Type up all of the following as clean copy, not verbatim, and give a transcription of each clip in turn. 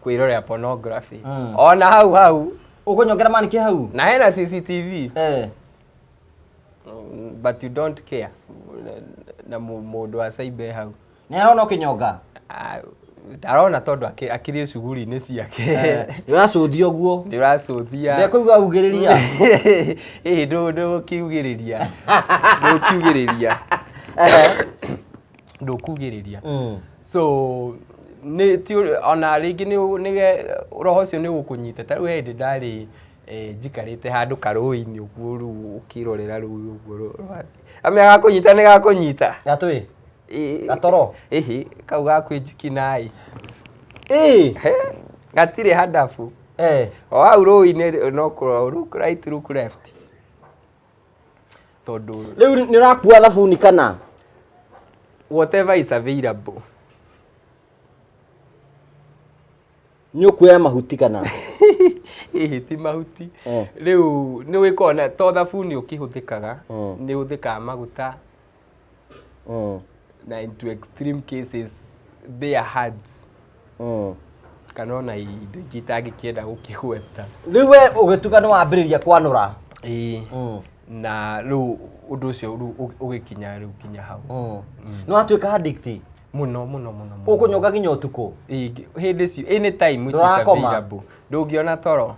Kwĩrorera pornography. Ona hau hau. Ũkũnyongera maniki hau? Na hena CCTV. Eh. But you don't care. Na mũndũ wa cyber hau. Nĩ arona ũkĩnyonga? Ah, ndarona tondũ akĩrĩ cuguri-inĩ ciake. Nĩ ũracũthia ũguo. Nĩ ũracũthia. Ndekũigua augĩrĩria. Ĩĩ ndũkiugĩrĩria. Ndũkiugĩrĩria. Ndũkugĩrĩria. So nĩ ti ona rĩngĩ nĩ nĩ roho ũcio nĩ ũgũkũnyita. Ta rĩu he hĩndĩ ndarĩ njikarĩte handũ karũĩ-inĩ ũguo rĩu ũkĩrorera rũĩ ũguo rũrathiĩ. Amenya gakũnyita nĩ gakũnyita. Gatũĩ? Gatoro? Ĩhĩ, kau ga kwĩnjikinaĩ. Ĩĩ. He, gatirĩ handabu. Eh. O hau rũĩ-inĩ no kũrora look right, look left. Tondũ Rĩu nĩ ũrakua thabuni kana? Whatever is available. Nĩ ũkuoya mahuti kana? Ĩhĩ ti mahuti. Eh. Rĩu nĩ wĩkoragwo na to thabuni ũkĩhũthĩkaga, nĩ ũhũthĩkaga maguta na into extreme cases bare hands kana ona indo ingĩ itangĩkĩenda gũkĩgweta. Rĩu we ũgĩtuga nĩ wambĩrĩria kwanũra. Ĩĩ. Na rĩu ũndũ ũcio rĩu ũgĩkinya rĩu nginya hau. Nĩ watuĩka addict? Mũno mũno mũno mũno. Ũkũnyonga nginya ũtukũ? Ĩĩ, hĩndĩ cio any time which is Ndũrakoma? available. Ndũngĩona toro.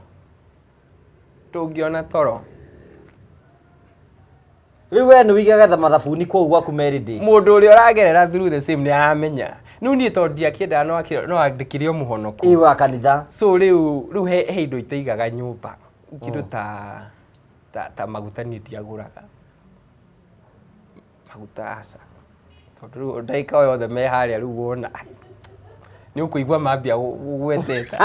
Ndũngĩona toro. Rĩu we nĩ wĩigaga mathabuni kũu gwaku Meridi? Mũndũ ũrĩa ũragerera through the same nĩ aramenya. Rĩu niĩ tondũ ndiakĩendaga no andĩkĩre o mũhonoko. Ĩĩ wa kanitha. So rĩu he indo itaigaga nyũmba. Kĩndũ ta maguta niĩ ndiagũraga. Maguta aca. Tondũ rĩu ndagĩka o yothe me harĩa rĩu wona nĩ ũkũigua mambia gweteta.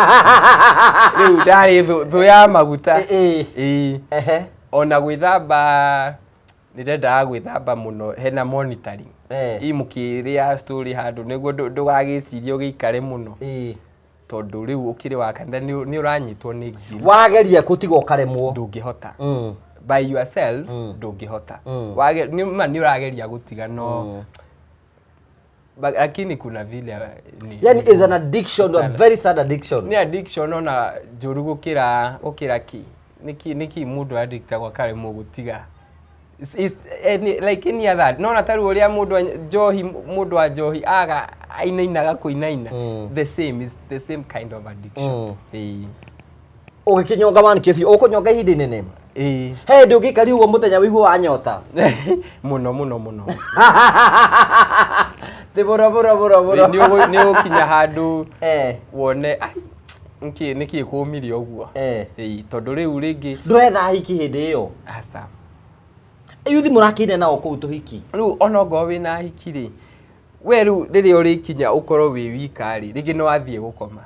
Rĩu ndarĩ thũ ya maguta. Ĩĩ. Ĩĩ. Ehe. Ona gwĩthamba nĩ ndendaga gwĩthamba mũno hena monitoring. Eh. Ĩ mũkĩrĩa story handũ nĩguo ndũgagĩcirie ũgĩikare mũno. Ĩĩ. Tondũ rĩu ũkĩrĩ wa kanitha nĩ ũranyitwo nĩ guilt. Wageria gũtiga ũkaremwo. Ndũngĩhota. By yourself ndũngĩhota. Nĩ ma nĩ ũrageria gũtiga no but lakini kuna vile ni, Yani is an addiction, a very sad addiction. Nĩ addiction ona njũru gũkĩra ki. Nĩkĩ mũndũ addictagwo akaremwo gũtiga? It's like any other. No na tarĩu ũrĩa mũndũ wa njohi, mũndũ wa njohi aga ainainaga kũinaina. The same is the same kind of addiction. Ĩĩ. Ũgĩkĩnyonga one kĩbi, ũkũnyonga ihinda inene? Ĩĩ. He hĩndĩ ũngĩikaria ũguo mũthenya wĩigue wanyota? Mũno mũno mũno. Ti mũno mũno mũno mũno. Nĩ ũgũkinya handũ Eh. wone ai nĩkĩ kũmire ũguo? Eh. Ĩĩ, tondũ rĩu rĩngĩ Ndũretha hiki hĩndĩ ĩyo? Aca. Yuthi mũrakĩine nao kũu tũhiki? Rĩu ona ongorwo wĩna hiki rĩ, we rĩu rĩrĩa ũrĩkinya ũkorwo wĩ wika rĩ, rĩngĩ nĩ wathiĩ gũkoma.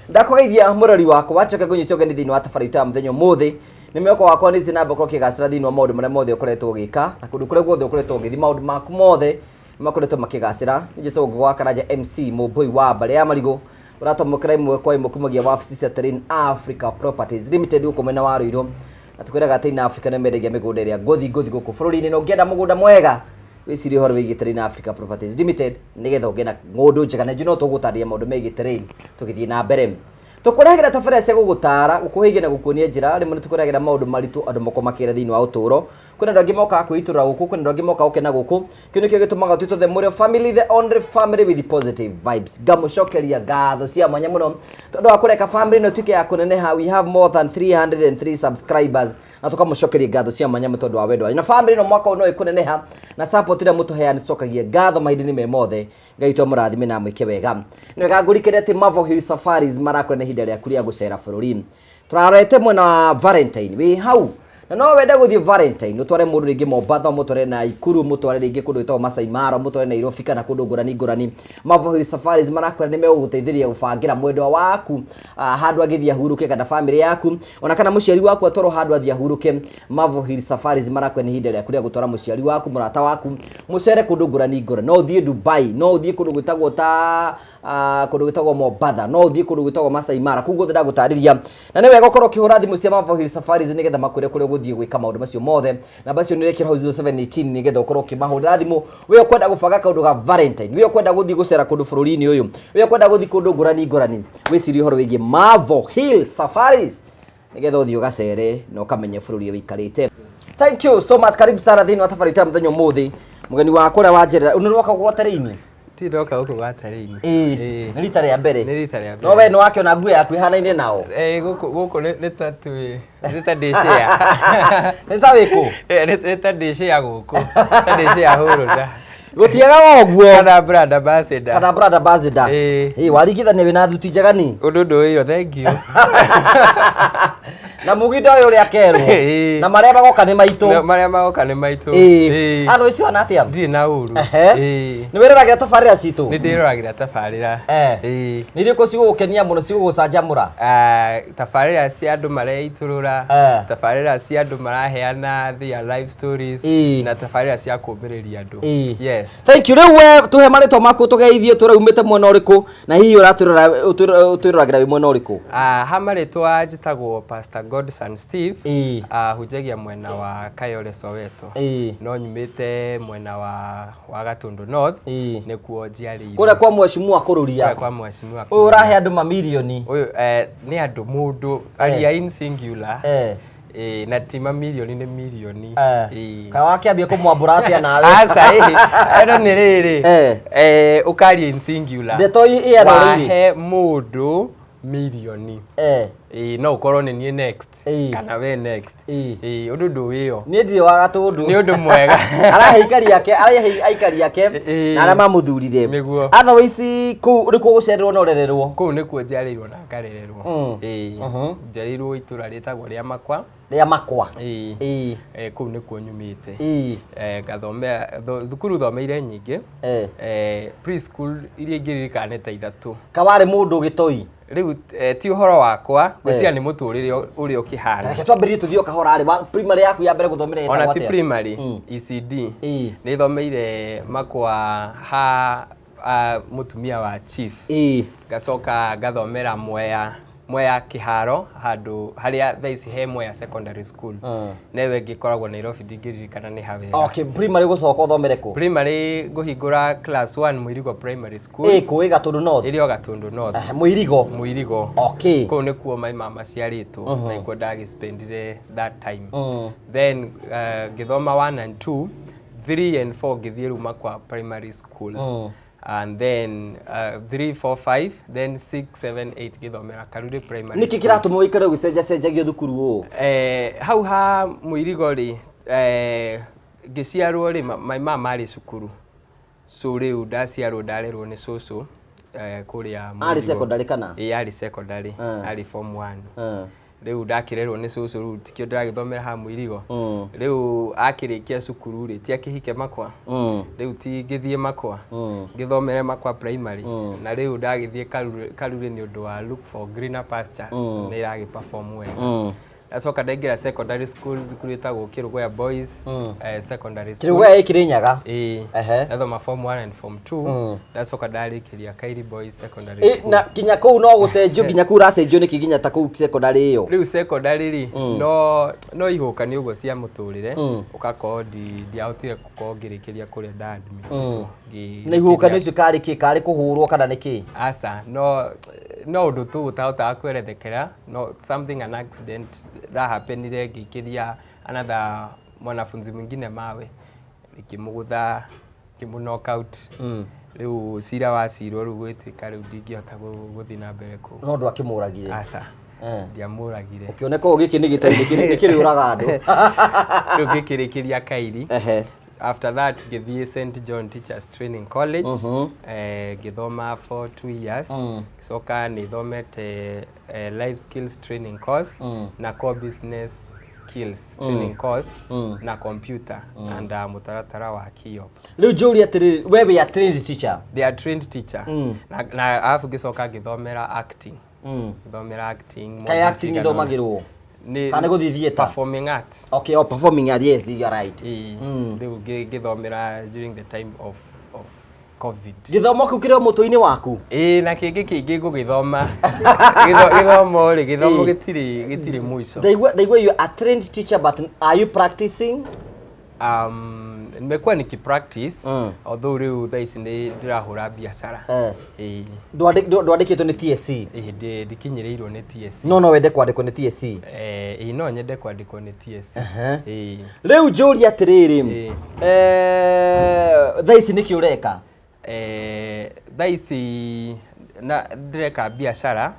Ndakũgeithia mũrori wakwa, wacoka ngũnyite ũgeni thĩinĩ wa tabarĩra itũ ya mũthenya ũmũthĩ. Nĩ mwĩhoko wakwa nĩ thiĩ na mbere gũkorwo ũkĩgacĩra thĩinĩ wa maũndũ marĩa mothe ũkoretwo ũgĩka na kũndũ kũrĩa guothe ũkoretwo ũgĩthiĩ, maũndũ maku mothe nĩ makoretwo makĩgacĩra. Nĩ Njĩtagwo Ngũgĩ wa Karanja MC Mũmbũi wa mbarĩ ya Marigũ, ũratwamũkĩra ĩmwe kwa ĩmwe kumagia wabici cia Terrain Africa Properties Limited gũkũ mwena wa Ruiru. Na tũkwĩraga Terrain Africa nĩ mendagia mĩgũnda ĩrĩa ngũthi ngũthi gũkũ bũrũri-inĩ, na ũngĩenda mũgũnda mwega wĩcirie ũhoro wĩgiĩ Terrain Africa Properties Limited nĩgetha ũgĩe na ng'ũndũ njega. Na ithuĩ no tũgũtarĩria maũndũ megiĩ Terrain tũgĩthiĩ na mbere. Tũkũrehagĩra tabarĩra cia gũgũtara, gũkũhĩgia na gũkuonia njĩra. Rĩmwe nĩ tũkũrehagĩra maũndũ maritũ andũ makorwo makĩgera thĩinĩ wa ũtũũro. Kwĩna andũ angĩ mokaga kwĩitũrũra gũkũ, kwĩna andũ angĩ mokaga gũkena gũkũ. Kĩu nĩkĩo gĩtũmaga twĩtwo The Mũrĩo Family, the only family with positive vibes. Ngamũcokeria ngatho cia mwanya mũno tondũ wa kũreka family ĩno ĩtuĩke ya kũneneha. We have more than 303 subscribers na tũkamũcokeria ngatho cia mwanya mũno tondũ wa wendo wanyu. Na family ĩno mwaka ũyũ no ĩkũneneha na support ĩrĩa mũtũheaga nĩ tũcokagia ngatho mahinda-inĩ me mothe. Ngai witũ amũrathime na amwĩke wega. Nĩ wega ngũrikĩre atĩ Marvel Hill Safaris marakwĩra nĩ ihinda rĩaku rĩa gũcera bũrũri. Tũrarorete mwena wa Valentine, wĩ hau na no wende gũthiĩ Valentine, ũtware mũndũ rĩngĩ Mombatha, ũmũtware Naikuru, ũmũtware rĩngĩ kũndũ gwĩtagwo Masai Mara, ũmũtware Nairobi kana kũndũ ngũrani ngũrani. Marvel Hill Safaris marakwĩra nĩ megũgũteithĩrĩria gũbangĩra mwendwa waku handũ angĩthiĩ ahurũke kana famĩlĩ yaku, ona kana mũciari waku atwarwo handũ athiĩ ahurũke. Marvel Hill Safaris marakwĩra nĩ ihinda rĩaku rĩa gũtwara mũciari waku, mũrata waku, mũcere kũndũ ngũrani ngũrani. No ũthiĩ Dubai, no ũthiĩ kũndũ gwĩtagwo ta Kũndũ gwĩtagwo Mombatha, no ũthiĩ kũndũ gwĩtagwo Masai Mara, kũu guothe ndagũtarĩria. Na nĩ wega ũkorwo ũkĩhũra thimũ cia Marvel Hill Safaris nĩgetha makwĩre kũrĩa ũgũthiĩ gwĩka maũndũ macio mothe. Namba icio nĩ ũrekĩra hau 0718 nĩgetha ũkorwo ũkĩmahũrĩra thimũ. We ũkwenda gũbanga kaũndũ ga Valentine, we ũkwenda gũthiĩ gũcera kũndũ bũrũri-inĩ ũyũ, we ũkwenda gũthiĩ kũndũ ngũrani ngũrani, wĩcirie ũhoro wĩgiĩ Marvel Hill Safaris nĩgetha ũthiĩ ũgacere na ũkamenye bũrũri ũrĩa ũikarĩte. Thank you so much. Karibu sana thĩinĩ wa tabarĩra ya mũthenya ũmũthĩ. Mũgeni wakwa ũrĩa wanjerera, nĩ rwoka gwatarĩini? Ti ndoka gũkũ gwatarĩini. Ĩĩ, nĩ rita rĩa mbere. Nĩ rita rĩa mbere. No we nĩ wakĩona nguo yaku ĩhanaine nao. Ĩĩ, gũkũ nĩ ta twĩ nĩ ta ndĩ share. Nĩ ta wĩkũ? Nĩ ta ndĩ share gũkũ. Ta ndĩ share hũrũra. Gũtiagaga ũguo. Kana brand ambassador. Kana brand ambassador. Ĩĩ. Ĩĩ, waringithania wĩna thuti njega ni. Ũndũ ndũĩirwo, thank you. Na mũginda ũyũ ũrĩa kerwo. Ĩĩ. Na marĩa magoka nĩ maitũ. Na marĩa magoka nĩ maitũ. Ĩĩ. Ĩĩ. Atho icio hana atĩa? Ndirĩ na ũru. Ehe. Ĩĩ. Nĩ wĩroragĩra tabarĩra citũ? Nĩ ndĩroragĩra tabarĩra. Eh. Ĩĩ. Nĩ irĩkũ cigũgũkenia mũno, cigũgũcanjamũra? Ah, tabarĩra cia andũ mareitũrũra, Eh. tabarĩra cia andũ maraheana their life stories, Ĩĩ. na tabarĩra cia kũũmĩrĩria andũ. Ĩĩ. Yes. Thank you. Rĩu we tũhe marĩtwa maku, tũgeithie, tũre umĩte mwena ũrĩkũ na hihi ũratwĩrora ũtwĩroragĩra wĩ mwena ũrĩkũ? Ah, ha marĩtwa njĩtagwo Pastor Godson Steve. Ĩĩ. Ah, hunjagia mwena wa Kayole Soweto. Ĩĩ. No nyumĩte mwena wa Gatundu North. Ĩĩ. Nĩkuo njiarĩirwo. Kũrĩa kwa mheshimiwa Kũrũria. Kũrĩa kwa mheshimiwa. Ũyũ ũrahe andũ mamirioni. Ũyũ nĩ andũ mũndũ aria in singular. Eh. Ĩĩ, na ti mamirioni, nĩ mirioni. Eh. Ĩĩ. Kaĩ wakĩambia kũmwambũra atĩa nawe? Aca, ĩĩ, ĩno nĩ rĩrĩ, Eh. ũkaria in singular. Ndeto ĩyana rĩrĩ. Wahe mũndũ mirioni. Eh. Ĩĩ, no ũkorwo nĩ niĩ next Ĩĩ. kana we next. Ĩĩ. Ĩĩ, ũndũ ndũwĩo. Niĩ ndirĩ wa Gatũndũ. Nĩ ũndũ mwega. Arahe aikari ake, arahe aikari ake Ĩĩ. na arĩa mamũthurire. Nĩguo. Otherwise kũu nĩkuo gũcererwo na ũrererwo? Kũu nĩkuo njiarĩirwo na ngarererwo. Ĩĩ. Njiarĩirwo itũra rĩtagwo rĩa Makwa. Rĩa Makwa. Ĩĩ. Ĩĩ. Kũu nĩkuo nyumĩte. Ĩĩ. Ngathomea thukuru thomeire nyingĩ. Eh. Preschool iria ingĩririkana nĩ ta ithatũ. Kawarĩ mũndũ gĩtoi? Rĩu ti ũhoro wakwa, ngwĩciria nĩ mũtũrĩre ũrĩa ũkĩhana. Reke twambĩrĩrie tũthiĩ o kahora rĩ, primary yaku ya mbere gũthomera ĩtagwo Ona ti atĩa? primary, ECD. Ĩĩ. Nĩ thomeire Makwa ha mũtumia wa chief. Ĩĩ. Ngacoka ngathomera Mwea Kĩharo, handũ harĩa thaa ici he Mwea Secondary School. Newe ĩngĩ ĩkoragwo Nairobi, ndingĩririkana nĩ ha wega. Okay, primary gũcoka ũthomere kũ? Primary ngũhingũra class 1 Mũirigo Primary School. Ĩĩ, kũ ĩ Gatũndũ North? Ĩrĩ o Gatũndũ North. Mũirigo. Mũirigo. Okay. Kũu nĩkuo my mama aciarĩtwo na nĩkuo ndagĩspendire that time. Then ngĩthoma 1 and 2, 3 and 4 ngĩthiĩ rĩu Makwa Primary School. And then 3, 4, 5, then 6, 7, 8 ngĩthomera Karuri Primary Nĩkĩ School. kĩratũma ũikare ũgĩcenjacenjagio thukuru ũũ? Hau ha Mũirigo rĩ, ngĩciarwo rĩ, my mama arĩ cukuru. So rĩu ndaciarwo ndarerwo nĩ cũcũ kũrĩa Arĩ Mũirigo. secondary kana? Ĩĩ, arĩ secondary, arĩ form 1. Rĩu ndakĩrerwo nĩ cũcũ, rĩu tikĩo ndĩragĩthomera ha Mũirigo. Rĩu akĩrĩkia cukuru rĩ, ti akĩhike Makwa. Rĩu ti ngĩthiĩ Makwa. Ngĩthomere Makwa Primary. Na rĩu ndagĩthiĩ Karuri nĩ ũndũ wa look for greener pastures. Nĩ ĩragĩ perform wega. Ndacoka ndaingĩra secondary school, thukuru ĩtagwo Kĩrũgũya Boys Secondary School. Kĩrũgũya ĩ Kĩrĩnyaga? Ĩĩ. Ehe. Ndathoma form 1 and form 2. Ndacoka ndarĩkĩria Kairi Boys Secondary Ĩ, School. na kinya kũu no gũcenjio, nginya kũu ũracenjio nĩkĩ nginya ta kũu secondary ĩyo? Rĩu secondary rĩ, no ihũkanio ũguo cia mũtũrĩre, ũgakorwo ndiahotire gũkorwo ngĩrĩkĩria kũrĩa ndaadmitĩtwo. Na ihuhũkanio icio karĩ kĩ? Karĩ kũhũrwo kana nĩ kĩ? Aca, no ũndũ tu ũtahotaga kwerethekera, no something, an accident rahappenire, ngĩikĩria another mwanafunzi mwingine mawe, ngĩmũgũtha, ngĩmũ knock out. Rĩu cira wacirwo, rĩu gwĩtuĩka rĩu ndingĩhota gũthiĩ na mbere kũu. No ndwakĩmũragire? Aca. Ndiamũragire. Ũkĩoneka ũũ gĩkĩ nĩ gĩtoi, nĩ kĩrĩũraga andũ. Rĩu ngĩkĩrĩkĩria Kairi. After that ngĩthiĩ St John Teachers Training College, ngĩthoma for 2 years. Ngĩcoka nĩ thomete life skills training course na core business skills training course na computer and mũtaratara wa KIOP. Rĩu njũrie atĩrĩrĩ, we wĩ a trained teacher? They are trained teacher. Na arabu ngĩcoka ngĩthomera acting. Ngĩthomera acting. Kaĩ models acting cigana ũna. ithomagĩrwo? Nĩ Kana nĩ gũthiĩ theatre? Performing arts. Okay, oh, performing art, yes, you are right. Ĩĩ. Rĩu ngĩthomera during the time of COVID. Gĩthomo kĩu kĩrĩ o mũtwe-inĩ waku? Ĩĩ, na kĩngĩ kĩingĩ ngũgĩthoma. Gĩthomo rĩ, gĩthomo gĩtirĩ mũico. Ndaigua you are a trained teacher, but are you practicing? Nimekuwa nikipractice, although rĩu thaa ici nĩ ndĩrahũra biacara. Ĩĩ. Ndwandĩkĩtwo nĩ TSC? Ĩĩ, ndikinyĩrĩirwo nĩ TSC. No wende kwandĩkwo nĩ TSC? Ĩĩ, no nyende kwandĩkwo nĩ TSC. Ĩĩ. Rĩu njũrie atĩrĩrĩ, thaa ici nĩkĩ ũreka? Thaa ici na ndĩreka biacara.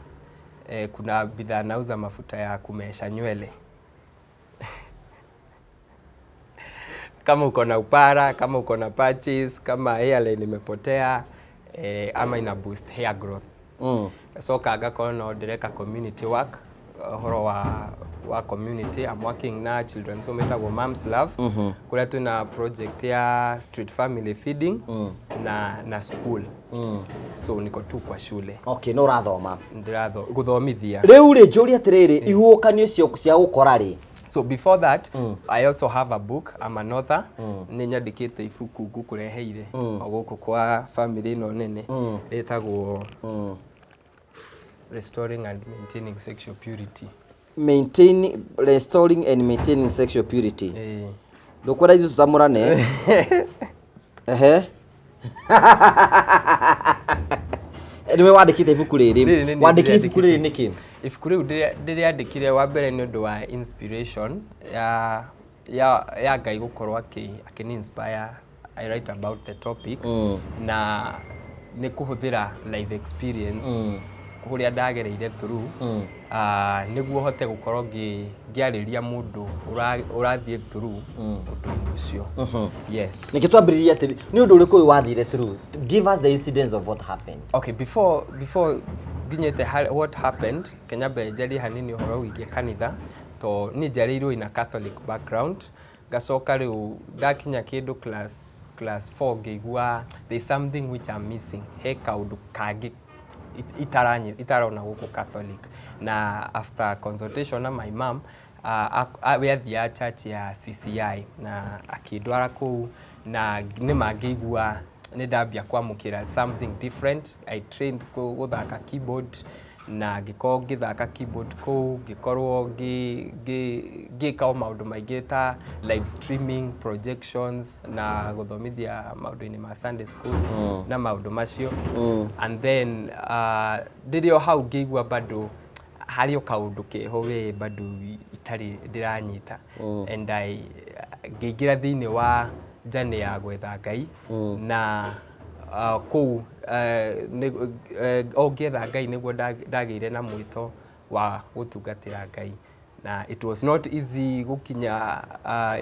Kuna bidhaa nauza, mafuta ya kumesha nywele. Kama uko na upara, kama uko na patches, kama hairline imepotea, ama ina boost hair growth. Gacoka ngakorwo no ndĩreka community work, ũhoro wa community. I'm working na children's home ĩtagwo Moms Love, kũrĩa twĩna project ya street family feeding na school. So niko tu kwa shule. Okay, no ũrathoma? Ndĩratho gũthomithia. Rĩu rĩ, njũrie atĩrĩrĩ, ihuhũkanio cio cia gũkora rĩ? So before that, I also have a book. I'm an author. Nĩ nyandĩkĩte ibuku ngũkũreheire o gũkũ kwa family ĩno nene, rĩtagwo Restoring and Maintaining Sexual Purity. Maintaining, restoring and maintaining sexual purity. Ĩĩ. Ndũkwenda ithuĩ tũtamũrane. Ehe, nĩwe wandĩkĩte ibuku rĩrĩ? Rĩrĩ nĩ niĩ Wandĩkire ibuku rĩrĩ ndĩrĩandĩkĩte. nĩkĩ? Ibuku rĩu ndĩrĩandĩkire wa mbere nĩ ũndũ wa inspiration ya Ngai gũkorwo akĩni inspire I write about the topic, na nĩ kũhũthĩra life experience kũrĩa ndagereire through, nĩguo hote gũkorwo ngĩarĩria mũndũ ũrathiĩ through ũndũ-inĩ ũcio. Yes. Nĩkĩ twambĩrĩrie atĩrĩ, nĩ ũndũ ũrĩkũ ũyũ wathire through? Give us the incidents of what happened. Okay, before nginyĩte what happened, Kenya mbe njarie hanini ũhoro wĩgiĩ kanitha, to niĩ njiarĩirwo in a Catholic background. Ngacoka rĩu ndakinya kĩndũ class 4, ngĩigua there is something which I'm missing, he kaũndũ kangĩ itarona gũkũ Catholic. Na after consultation na my mom, we athiaga church ya CCI na akĩndwara kũu, na nĩma ngĩigua nĩ ndambia kwamũkĩra something different. I trained gũthaka keyboard, na ngĩkorwo ngĩthaka keyboard kũu, ngĩkorwo ngĩka o maũndũ maingĩ ta live streaming, projections, na gũthomithia maũndũ-inĩ ma Sunday school na maũndũ macio. And then ndĩrĩ o hau ngĩigua bado harĩ o kaũndũ keho we bado itarĩ ndĩranyita, and I ngĩingĩra thĩinĩ wa journey ya gwetha Ngai, na kũu o ngĩetha Ngai nĩguo ndagĩire na mwĩto wa gũtungatĩra Ngai. Na it was not easy gũkinya,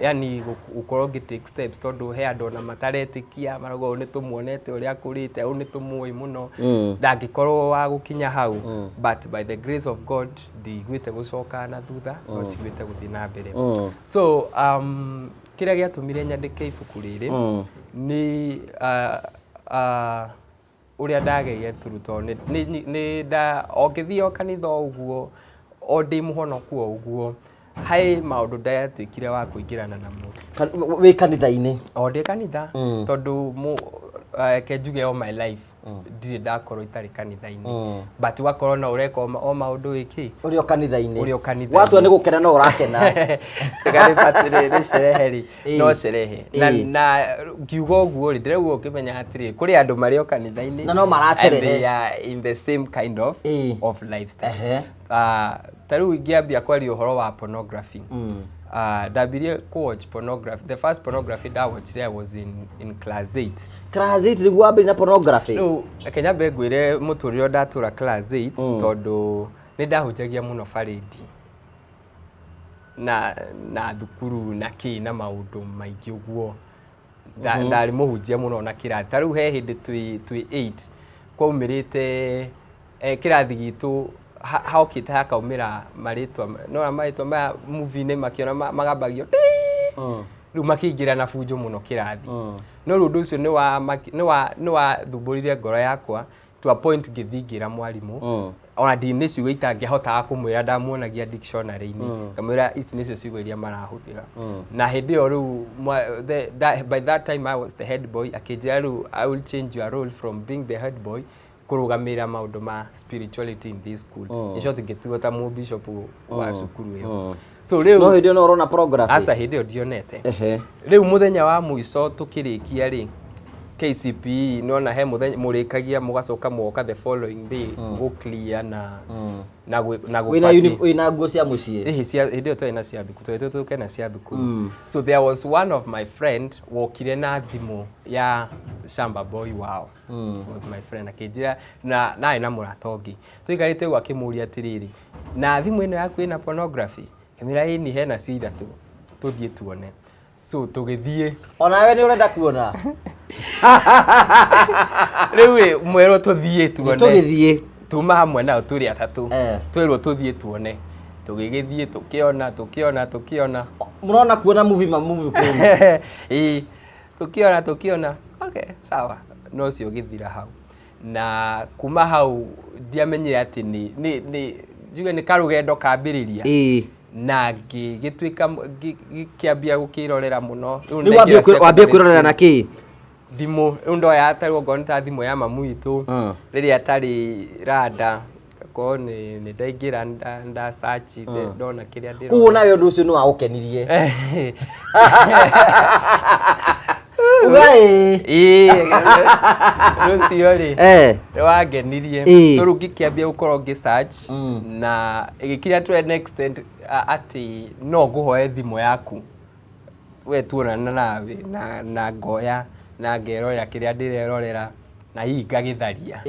yani gũkorwo ngĩ take steps, tondũ he andũ ona mataretĩkia, marauga ũyũ nĩ tũmuonete ũrĩa akũrĩte, ũyũ nĩ tũmũĩ mũno, ndangĩkorwo wa gũkinya hau. But by the grace of God ndiguĩte gũcoka na thutha, no njiguĩte gũthiĩ na mbere. So kĩrĩa gĩatũmire nyandĩke ibuku rĩrĩ nĩ ũrĩa ndageire through, tondũ nĩ nda o ngĩthiĩ o kanitha o ũguo, o ndĩ mũhonoku o ũguo, harĩ maũndũ ndatuĩkire wa kũingĩrana namo. Wĩ kanitha-inĩ? O ndĩ kanitha, tondũ reke njuge all my life ndirĩ ndakorwo itarĩ kanitha-inĩ, but ũgakorwo no ũreka o maũndũ wĩkĩ Ũrĩ o kanitha-inĩ. Ũrĩ o kanitha-inĩ. Watua nĩ gũkena no ũrakena. Tiga nĩ atĩrĩ nĩ cerehe rĩ, no cerehe na na ngiuga ũguo rĩ, ndĩrauga ũkĩmenya atĩrĩ, kũrĩ andũ marĩ o kanitha-inĩ Na no maracerehe. and they are in the same kind of lifestyle. Ta rĩu ingĩambia kwaria ũhoro wa pornography, ndambirie kũ-watch pornography, the first pornography ndawatchire I was in class 8. Class 8 nĩguo wambĩrĩria na pornography? Rĩu reke nyambe ngwĩre mũtũrĩre ndatũra class 8, tondũ nĩ ndahunjagia mũno barĩndi na thukuru na kĩ na maũndũ maingĩ ũguo. Ndarĩ mũhunjia mũno na kĩrathi. Ta rĩu he hĩndĩ twĩ 8 kwaumĩrĩte, kĩrathi gitũ hokĩte hakaumĩra marĩtwa, no marĩtwa maya movie-inĩ makĩona magambagio rĩu makĩingĩra na bunjo mũno kĩrathi. No rĩu ũndũ ũcio nĩ wathumbũrire ngoro yakwa to a point ngĩthiĩ ngĩra mwarimũ. Ona ndinĩ ciugo itangĩhotaga kũmwĩra, ndamuonagia dictionary-inĩ, ngamwĩra ici nĩcio ciugo iria marahũthĩra. Na hĩndĩ ĩyo rĩu by that time I was the head boy. Akĩnjĩra rĩu, "I will change your role from being the head boy kũrũgamĩrĩra maũndũ ma spirituality in this school." In short, ngĩtuo ta mũbishop wa cukuru ĩyo. So rĩu No hĩndĩ ĩyo no ũrona pornography? Aca, hĩndĩ ĩyo ndionete. Rĩu mũthenya wa mũico tũkĩrĩkia rĩ KCPE, nĩwona he mũthenya mũrĩkagia, mũgacoka mũgoka the following day gũ clear na Wĩna gũparty. Wĩna nguo cia mũciĩ? Ĩhĩ, cia hĩndĩ ĩyo twarĩ na cia thukuru, twarĩ tũke na cia thukuru. So there was one of my friend wokire na thimũ ya shamba boy wao, was my friend, akĩnjĩra na narĩ na mũrata ũngĩ tũikarĩte ũguo, akĩmũria atĩrĩrĩ, "Na thimũ ĩno yaku ĩna pornography?" Kĩmĩra, "Ĩni, hena cio ithatũ, tũthiĩ tuone." So tũgĩthiĩ. Onawe nĩ ũrenda kuona? Rĩu rĩ, mwerwo tũthiĩ tuone. Tũgĩthiĩ. Tuma hamwe nao tũrĩ atatũ. Twĩrwo tũthiĩ tuone, tũgĩgĩthiĩ, tũkĩona, tũkĩona, tũkĩona. Mũrona kuona movie, ma movie kũu? Ĩĩ, tũkĩona, tũkĩona, okay, sawa. No ũcio ũgĩthira hau, na kuma hau ndiamenyire atĩ nĩ njuge nĩ karũgendo kambĩrĩria. Na ngĩgĩtuĩka ngĩkĩambia gũkĩrorera mũno. Rĩu Rĩu ndaingĩra wambie secondary kwĩrorera na school. kĩ? Thimũ rĩu ndoya tarĩu okorwo nĩ ta thimũ ya mamu witũ rĩrĩa atarĩ randa, korwo nĩ ndaingĩra nda search, ndona kĩrĩa ndĩrona. Koguo nawe ũndũ ũcio nĩ wagũkenirie? Uga ĩĩ. Ĩĩ, ũcio rĩ nĩ wangenirie. So rĩu ngĩkĩambia gũkorwo ngĩ search na ĩgĩkinya to an extent atĩ no ngũhoe thimũ yaku we tuonana nawe na ngoya na ngerorera kĩrĩa ndĩrerorera na hihi ngagĩtharia.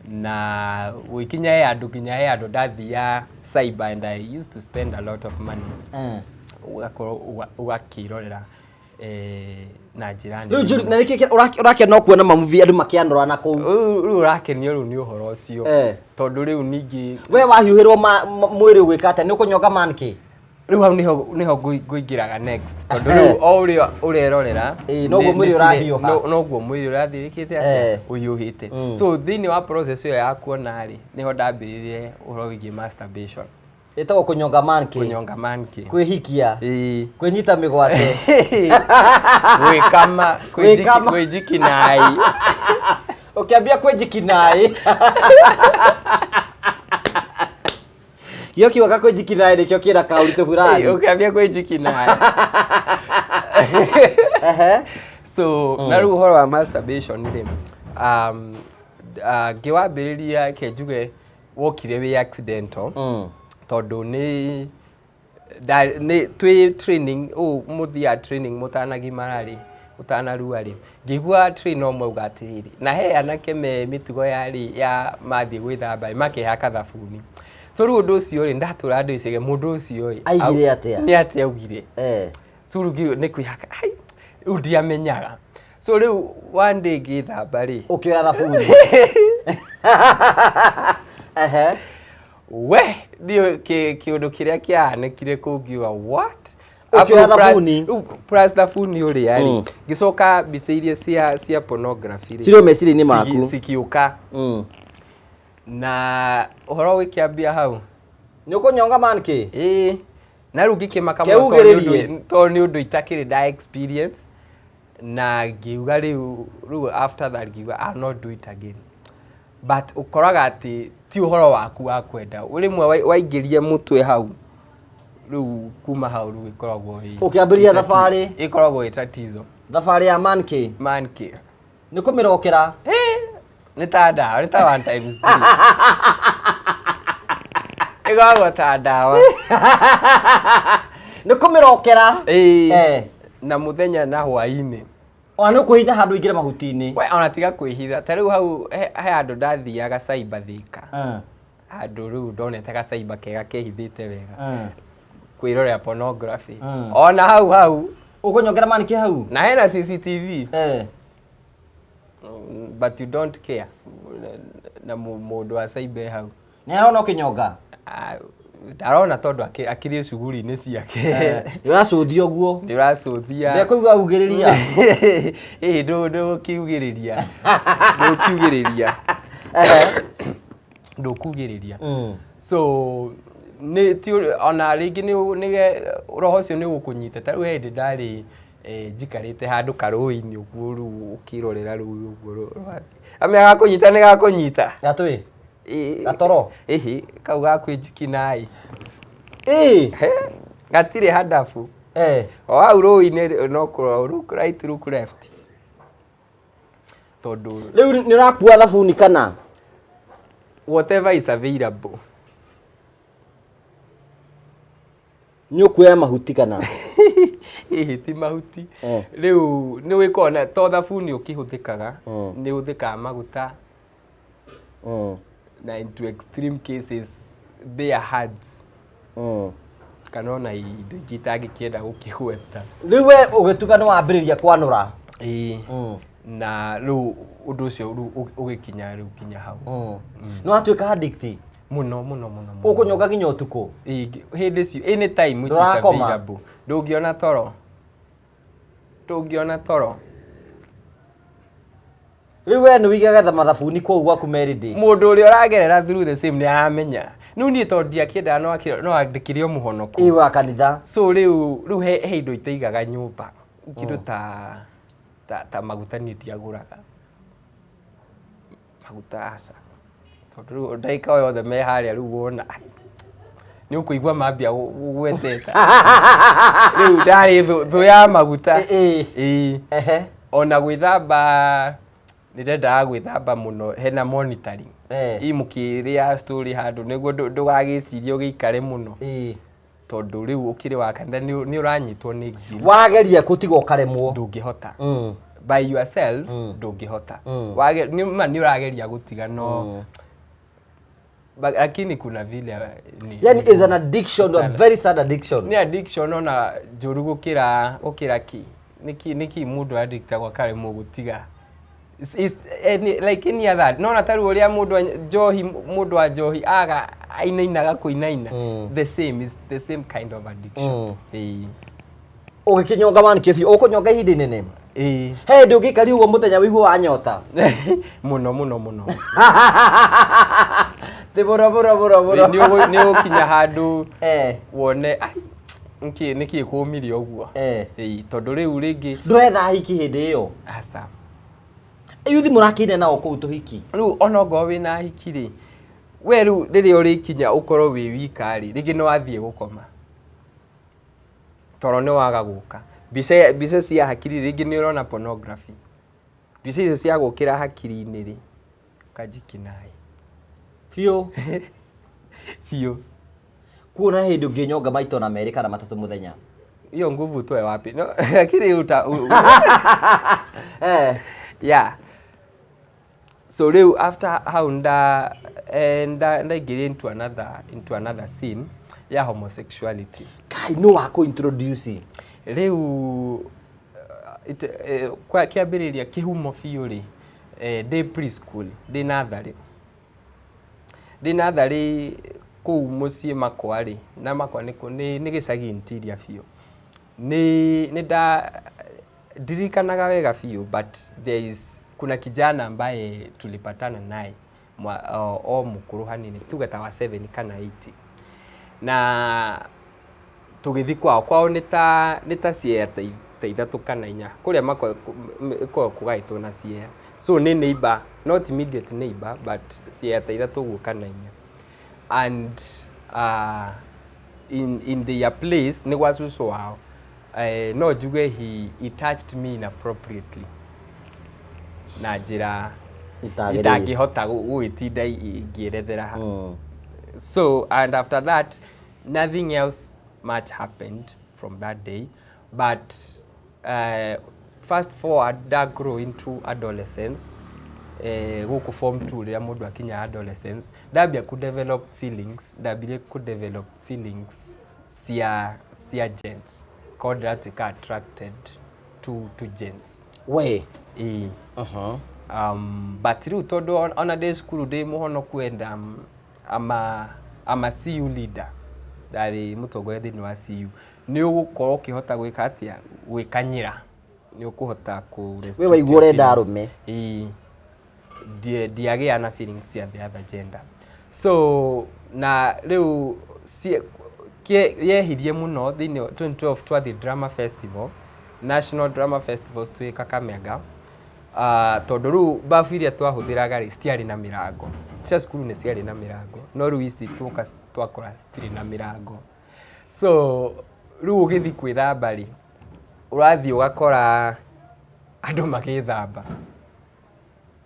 Na gũgĩkinya he handũ, nginya he handũ ndathiaga cyber and I used to spend a lot of money. Ũgakorwo ũgakĩrorera na njĩra Rĩu nene. Njuri, na nĩkĩ ũrakena no kuona mamuvi andũ makĩanũra na kũu? Rĩu ũrakenio rĩu nĩ ũhoro ũcio. Tondũ rĩu ningĩ We wahiũhĩrwo mwĩrĩ ũgwĩka atĩa? Nĩ ũkũnyonga manki? Rĩu hau nĩho ngũingĩraga next, tondũ rĩu o ũrĩa ũrerorera Ĩĩ, noguo mwĩrĩ ũrahiũha. Noguo mwĩrĩ ũrathiĩkĩte atĩa, ũhiũhĩte. So thĩinĩ wa process ĩyo ya kuona rĩ, nĩho ndambĩrĩirie ũhoro wĩgiĩ masturbation. Ĩtagwo kũnyonga manki. Kũnyonga manki. Kwĩhikia. Ĩĩ. Kwĩnyita mĩgwate. Gwĩkama. Gwĩkama. Gwĩjikinai. Ũkĩambia kwĩjikinaĩ. Gĩo kiuga kwĩjikinaĩ nĩkĩo kĩna kaũritũ fulani. Ũkĩambia gwĩjikinai. So na rĩu ũhoro wa masturbation rĩ, ngĩwambĩrĩria, ke njuge wokire wĩ accidental, tondũ nĩ nĩ twĩ training ũũ, mũthiaga training mũtanagimara rĩ, ũtanarua rĩ, ngĩigua trainer ũmwe auga atĩrĩrĩ, na he anake me mĩtugo ya rĩ ya mathiĩ gwĩthamba rĩ, makehaka thabuni. So rĩu ũndũ ũcio rĩ, ndatũra ndĩciria mũndũ ũcio rĩ Aigire atĩa? Nĩ atĩa augire? So rĩu nĩ kwĩhaka, ai, rĩu ndiamenyaga. So rĩu one day ngĩthamba rĩ, Ũkĩoya thabuni. Ehe. We ndio kĩũndũ kĩrĩa kĩahanĩkire kũu, ngiuga, "What?" Ũkĩoya Afu thabuni? Rĩu plus thabuni ũrĩa rĩ, ngĩcoka mbica iria cia pornography rĩ, Cirĩ o meciria-inĩ maku. Cikiũka na ũhoro ũgĩkĩambia hau. Nĩ ũkũnyonga manki? Ĩĩ, na rĩu ngĩkĩmaka mũno tondũ Keugĩrĩrie. tondũ nĩ ũndũ itakĩrĩ nda experience, na ngiuga rĩu after that ngiuga, "I'll not do it again." But ũkoraga atĩ ti ũhoro waku wa kwenda, rĩmwe waingĩria mũtwe hau, rĩu kuma hau rĩu ĩkoragwo ĩ Ũkĩambĩrĩria thabarĩ. Ĩkoragwo ĩ tatizo. Thabarĩ ya manki. Manki. Nĩ kũmĩrokera. Nĩ ta ndawa, nĩ ta one times three, ĩkoragwo ta ndawa. Nĩ kũmĩrokera. Ĩĩ. Na mũthenya na hwaĩ-inĩ. Ona nĩ ũkwĩhitha handũ ũingĩre mahuti-inĩ. We ona tiga kwĩhitha, ta rĩu hau he handũ ndathiaga cyber Thika, handũ rĩu ndonete ga cyber kega kehithĩte wega, kwĩrorera pornography ona hau hau. Ũkũnyongera manki hau? Na hena CCTV. But you don't care na mũndũ wa cyber hau. Nĩ arona ũkĩnyonga? Ah, ndarona tondũ akĩrĩ cuguri-inĩ ciake. Nĩ ũracũthia ũguo. Nĩ ũracũthia. Ndekũigua augĩrĩria. Ĩĩ, ndũkiugĩrĩria, ndũkiugĩrĩria. Ndũkugĩrĩria. So nĩ ti ona rĩngĩ nĩ roho ũcio nĩ ũgũkũnyita. Ta rĩu he hĩndĩ ndarĩ njikarĩte handũ karũĩ-inĩ ũguo, rĩu ũkĩrorera rũĩ ũguo rũrathiĩ, amenya gakũnyita nĩ gakũnyita. Gatũĩ gatoro. Ĩhĩ, kau ga kwĩnjikinaĩ. He, gatirĩ handabu. O hau rũĩ-inĩ no kũrora, look right, look left, tondũ Rĩu nĩ ũrakua thabuni kana? Whatever is available. Nĩ ũkuoya mahuti kana? Hihi ti mahuti. Rĩu nĩ wĩkorwo na to thabuni ũkĩhũthĩkaga, nĩ ũhũthĩkaga maguta na into extreme cases bare hands kana ona indo ingĩ itangĩkĩenda gũkĩgweta. Rĩu we ũgĩtuga nĩ wambĩrĩria kwanũra? Ĩĩ. Na rĩu ũndũ ũcio rĩu ũgĩkinya rĩu kinya hau. Nĩ watuĩka addict? Mũno mũno mũno mũno. Ũkũnyonga nginya ũtukũ? Ĩĩ, hĩndĩ cio any time which is Ndũrakoma? available. Ndũngĩona toro, ndũngĩona toro. Rĩu we nĩ wĩigaga mathabuni kũu gwaku merĩndĩ? Mũndũ ũrĩa ũragerera through the same nĩ aramenya. Rĩu niĩ tondũ ndiakĩendaga no ndĩkĩrĩ o mũhonoku. Ĩ, wa kanitha. So rĩu he indo itaigaga nyũmba, kĩndũ ta maguta. Niĩ ndiagũraga maguta, aca, tondũ rĩu ndagĩka o yothe me harĩa rĩu wona ai, nĩ ũkũigua mambia gweteta. Rĩu ndarĩ thũ ya maguta. Ĩĩ. Ona gwĩthamba nĩ ndendaga gwĩthamba mũno hena monitoring. Ii mũkĩrĩa story handũ nĩguo ndũgagĩcirie ũgĩikare mũno, tondũ rĩu ũkĩrĩ wa kanitha nĩ ũranyitwo nĩ guilt. Wageria gũtiga ũkaremwo. Ndũngĩhota. By yourself ndũngĩhota. Nĩ ma nĩ ũrageria gũtiga no but lakini kuna vile ni, Yani is an addiction, a very sad addiction. Nĩ addiction ona njũru gũkĩra ki nĩkĩ mũndũ addictagwo akaremwo gũtiga. It's like any other, nona ta rĩu ũrĩa mũndũ njohi, mũndũ wa njohi aga ainainaga kũinaina. The same is the same kind of addiction. Ĩĩ. Ũgĩkĩnyonga 1K biũ, ũkũnyonga ihinda inene? Ĩĩ. He hĩndĩ ũngĩikaria ũguo mũthenya wĩiguo wanyota? Mũno mũno mũno. Tĩ mũno mũno mũno mũno. Nĩ ũgũkinya handũ wone ai nĩkĩ kũmire ũguo. Ĩĩ, tondũ rĩu rĩngĩ Ndũretha hiki hĩndĩ ĩyo? Aca. Yuthi mũrakĩine nao kũu tũhiki? Rĩu ona ongorwo wĩna hiki rĩ, we rĩu rĩrĩa ũrĩkinya ũkorwo wĩ wika rĩ, rĩngĩ nĩ wathiĩ gũkoma, toro nĩ waga gũka, mbica cia hakiri, rĩngĩ nĩ ũrona pornography, mbica icio cia gũkĩra hakiri-inĩ rĩ, ũkanjikinaĩ. Biũ. Biũ. Kuona hĩndĩ ũngĩnyonga maita ona merĩ kana matatũ mũthenya? Hiyo nguvu utoe wapi? No, lakini uta yeah, so rĩu after hau ndaingĩria into another scene ya homosexuality. Kai, no wakũ introduce? Rĩu kwa kĩambĩrĩria kĩhumo biũ rĩ, ndĩ preschool, ndĩ natharĩ kũu mũciĩ makwa rĩ, na makwa nĩ gĩcagi interior biũ. Nĩ nda ndirikanaga wega biũ, but there is kuna kijana ambaye tulipatana naye o mũkũrũ hanini, tuge ta wa 7 kana 8, na tũgĩthiĩ kwao. Kwao nĩ ta ciea ta ithatũ kana inya kũrĩa makwa ĩkoragwo kũgaĩtwo na ciea, so nĩ neighbor, not immediate neighbor, but ciea ta ithatũ ũguo kana inya. And in their place nĩ gwa cũcũ wao. No njuge he touched me inappropriately na njĩra Itagĩrĩire. Itangĩhota gũgĩtinda ngĩerethera ha. So and after that nothing else much happened from that day, but fast forward da grow into adolescence, gũkũ form 2, rĩrĩa mũndũ akinya adolescence, ndambia ku develop feelings, ndambirie ku develop feelings cia gents, korwo ndĩratuĩka attracted to gents. We? Ĩĩ. But rĩu tondũ ona ndĩ cukuru ndĩ mũhonoku and I'm a CU leader, ndarĩ mũtongoria thĩinĩ wa CU, nĩ ũgũkorwo ũkĩhota gwĩka atĩa, gwĩkanyĩra, nĩ ũkũhota kũ We waigua ũrenda arũme. Ĩĩ. Ndiagĩa na feelings cia the other gender. So na rĩu yehirie mũno thĩinĩ wa 2012 twathiĩ drama festival, National Drama Festivals twĩ Kakamega, tondũ rĩu bafu iria twahũthĩraga rĩ citiarĩ na mĩrango. Cia cukuru nĩ ciarĩ na mĩrango, no rĩu ici tuoka twakora citirĩ na mĩrango. So rĩu ũgĩthiĩ kwĩthamba rĩ, ũrathiĩ ũgakora andũ magĩthamba,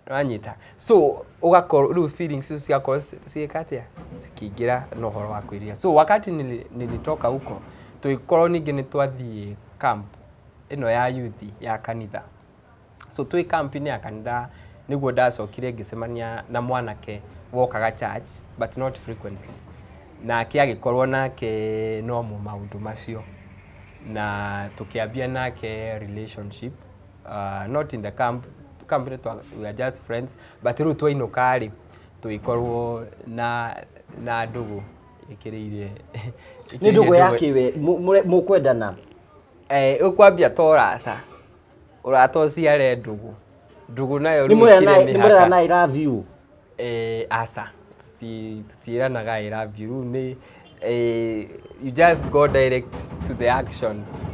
wanyita? So ũgakorwo rĩu feelings icio cigakorwo ciĩka atĩa, cikĩingĩra na ũhoro wa kwĩrira. So wakati nilitoka huko, tũgĩkorwo ningĩ nĩ twathiĩ camp ĩno ya youth ya kanitha. So twĩ camp-inĩ ya kanitha nĩguo ndacokire ngĩcemania na mwanake wokaga church but not frequently. Nake agĩkorwo nake nomo maũndũ macio, na tũkĩambia nake relationship, not in the camp. Camp nĩ we are just friends, but rĩu twainũka rĩ, tũgĩkorwo na ndũgũ ĩkĩrĩire. Nĩ ndũgũ ya kĩwe mũkwendana? Eh, ũkwambia ta ũrata, ũrata ũciare ndũgũ, ndũgũ nayo rĩu ĩkĩre Nĩ mũrerana mĩhaka. "I love you"? Eh, aca, tũtiĩranaga "I love you". Rĩu nĩ you just go direct to the actions,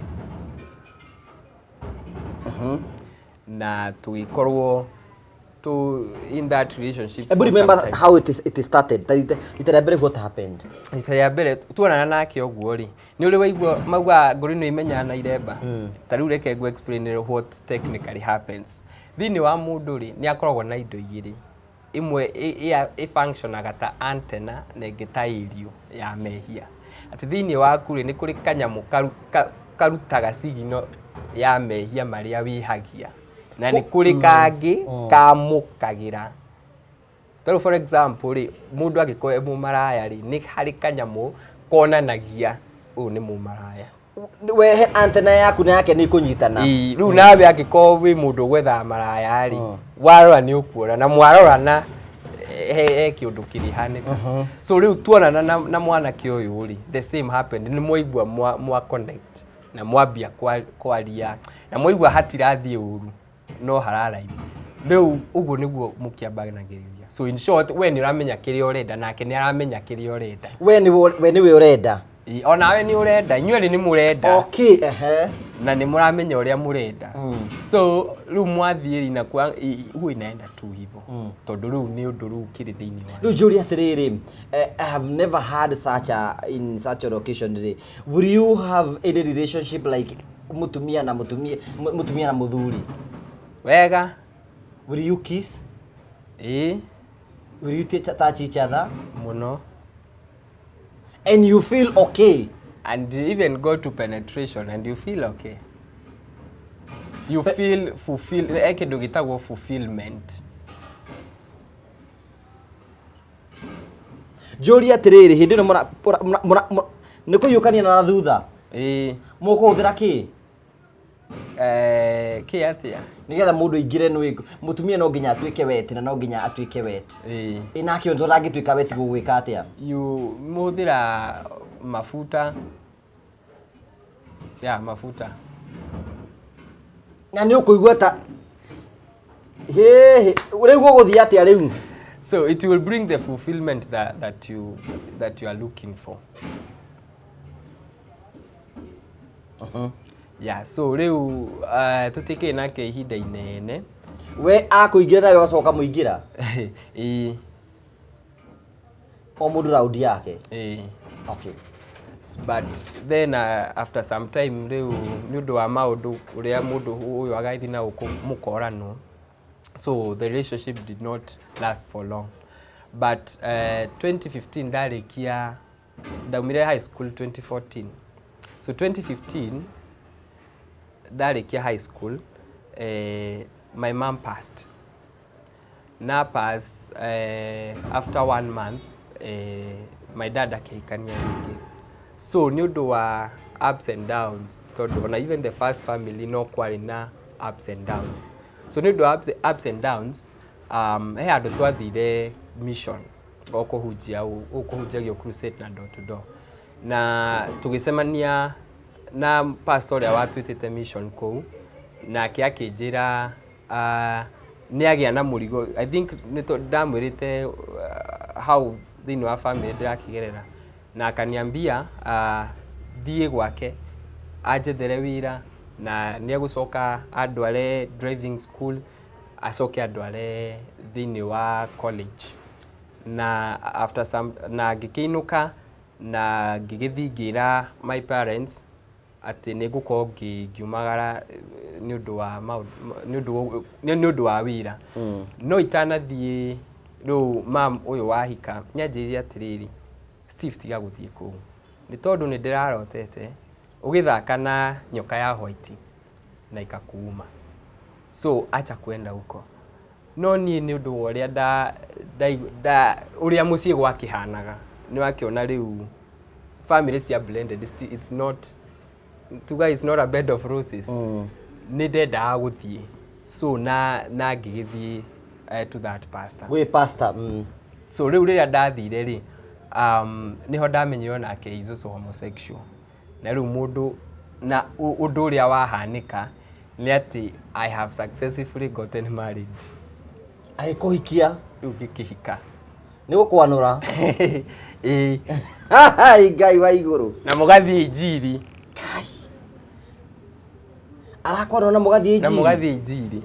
na tũgĩkorwo to in that relationship Ebu for some remember time. how it started. Ta rita rĩa mbere, what happened? Rita rĩa mbere tuonana nake ũguo rĩ, nĩ ũrĩ waigua mauga ngũrĩ nĩ imenyaga na iremba. Ta rĩu reke ngũ explain what technically happens. Thĩinĩ wa mũndũ rĩ, nĩ akoragwo na indo igĩrĩ, ĩmwe ĩ-functionaga ta antenna na ĩngĩ ta ĩrio ya mehia. Atĩ thĩinĩ waku rĩ, nĩ kũrĩ kanyamũ karutaga signal ya mehia marĩa wĩhagia, na nĩ kũrĩ kangĩ kamũkagĩra. Tarĩu for example rĩ, mũndũ angĩkorwo e mũmaraya rĩ, nĩ harĩ kanyamũ konanagia ũyũ nĩ mũmaraya. Wehe antenna yaku na yake nĩ ikũnyitana. Ĩĩ, rĩu nawe angĩkorwo wĩ mũndũ ũgwethaga maraya rĩ, warora nĩ ũkuona, na mwarorana he kĩũndũ kĩrĩhanĩka. So rĩu tuonana na mwanake ũyũ rĩ, the same happened. Nĩ mwaigua mwa connect na mwambia kwaria na mwaigua hatirathiĩ ũru no hararaithi. Rĩu ũguo nĩguo mũkĩambanagĩrĩria. So in short, we nĩ ũramenya kĩrĩa ũrenda, nake nĩ aramenya kĩrĩa ũrenda. We nĩwe ũrenda. Ĩ, onawe nĩ ũrenda, inyuerĩ nĩ mũrenda. Okay, ehe. Na nĩ mũramenya ũrĩa mũrenda. So rĩu mwathiĩ inakuwa huwa inaenda tu hivyo, tondũ rĩu nĩ ũndũ rĩu kĩrĩ thĩinĩ wa Rĩu njũrie atĩrĩrĩ, I have never had such a in such an occasion rĩ, will you have any relationship like mũtumia na mũtumia, mũtumia na mũthuri? Wega. Will you kiss? Ĩĩ. Will you touch each other? Mũno. And you feel okay? And you even go to penetration and you feel okay. You feel fulfill, kĩndũ gĩtagwo fulfillment. Njũrie atĩrĩrĩ, hĩndĩ ĩno nĩ kũhiũkania na thutha? Ĩĩ. Mũkũhũthĩra kĩ? Eh, kĩ atĩa? Nĩgetha mũndũ aingĩre, nĩ mũtumia no nginya atuĩke wet na no nginya atuĩke wet. Ĩĩ. Ĩ nake ũndũ ũrangĩtuĩka wet gũgwĩka atĩa? You mũhũthĩra mafuta ya mafuta. Na nĩ ũkũigua ta hĩhĩ rĩu gũgũthiĩ atĩa rĩu? So it will bring the fulfillment that you are looking for. Yeah, so rĩu tũtikĩrĩ nake ihinda inene. We akũingĩra nawe ũgacoka mũingĩra? Ĩĩ. O mũndũ raundi yake? Ĩĩ. Okay. But then after some time rĩu, nĩ ũndũ wa maũndũ ũrĩa mũndũ ũyũ agathiĩ na gũkũ mũkoranwo, so the relationship did not last for long. But 2015 ndarĩkia, ndaumire high school 2014, so 2015 ndarĩkia high school, my mom passed. Na pass after one month, my dad akĩhikania rĩngĩ. So nĩ ũndũ wa ups and downs, tondũ ona even the first family no kwarĩ na ups and downs. So nĩ ũndũ wa ups and downs, he handũ twathire mission o kũhunjia, gũkũ kũhunjagio crusade na door to door, na tũgĩcemania na pastor ũrĩa watwĩtĩte mission kũu, nake akĩnjĩra nĩ agĩa na mũrigo. I think nĩ ndamwĩrĩte how Thĩinĩ wa family ndĩrakĩgerera, na akaniambia thiĩ gwake anjethere wĩra na nĩ egũcoka andware driving school, acoke andware thĩinĩ wa college. Na after some, na ngĩkĩinũka na ngĩgĩthiĩ ngĩra my parents atĩ nĩ ngũkorwo ngiumagara nĩ ũndũ wa maũndũ, nĩ ũndũ wa wĩra. No itanathiĩ rĩu, mam ũyũ wahika nĩ anjĩrire atĩrĩrĩ, "Steve, tiga gũthiĩ kũu nĩ tondũ nĩ ndĩrarotete ũgĩthaka na nyoka ya white na ikakuuma, so acha kwenda huko." No niĩ nĩ ũndũ wa ũrĩa nda, nda, nda ũrĩa mũciĩ gwakĩhanaga, nĩ wakĩona rĩu family cia blended, it's not, tuga, it's not a bed of roses. Nĩ ndendaga gũthiĩ, so na ngĩgĩthiĩ to that pastor. Gwĩ pastor. So rĩu rĩrĩa ndathire rĩ, nĩho ndamenyire onake is also homosexual. Na rĩu mũndũ na ũndũ ũrĩa wahanĩka nĩ atĩ I have successfully gotten married. Agĩkũhikia? Rĩu ngĩkĩhika. Nĩ gũkwanũra? Ĩĩ. Hai, Ngai wa igũrũ! Na mũgathiĩ injiri. Arakwanũra na mũgathiĩ Na injiri? Mũgathiĩ injiri.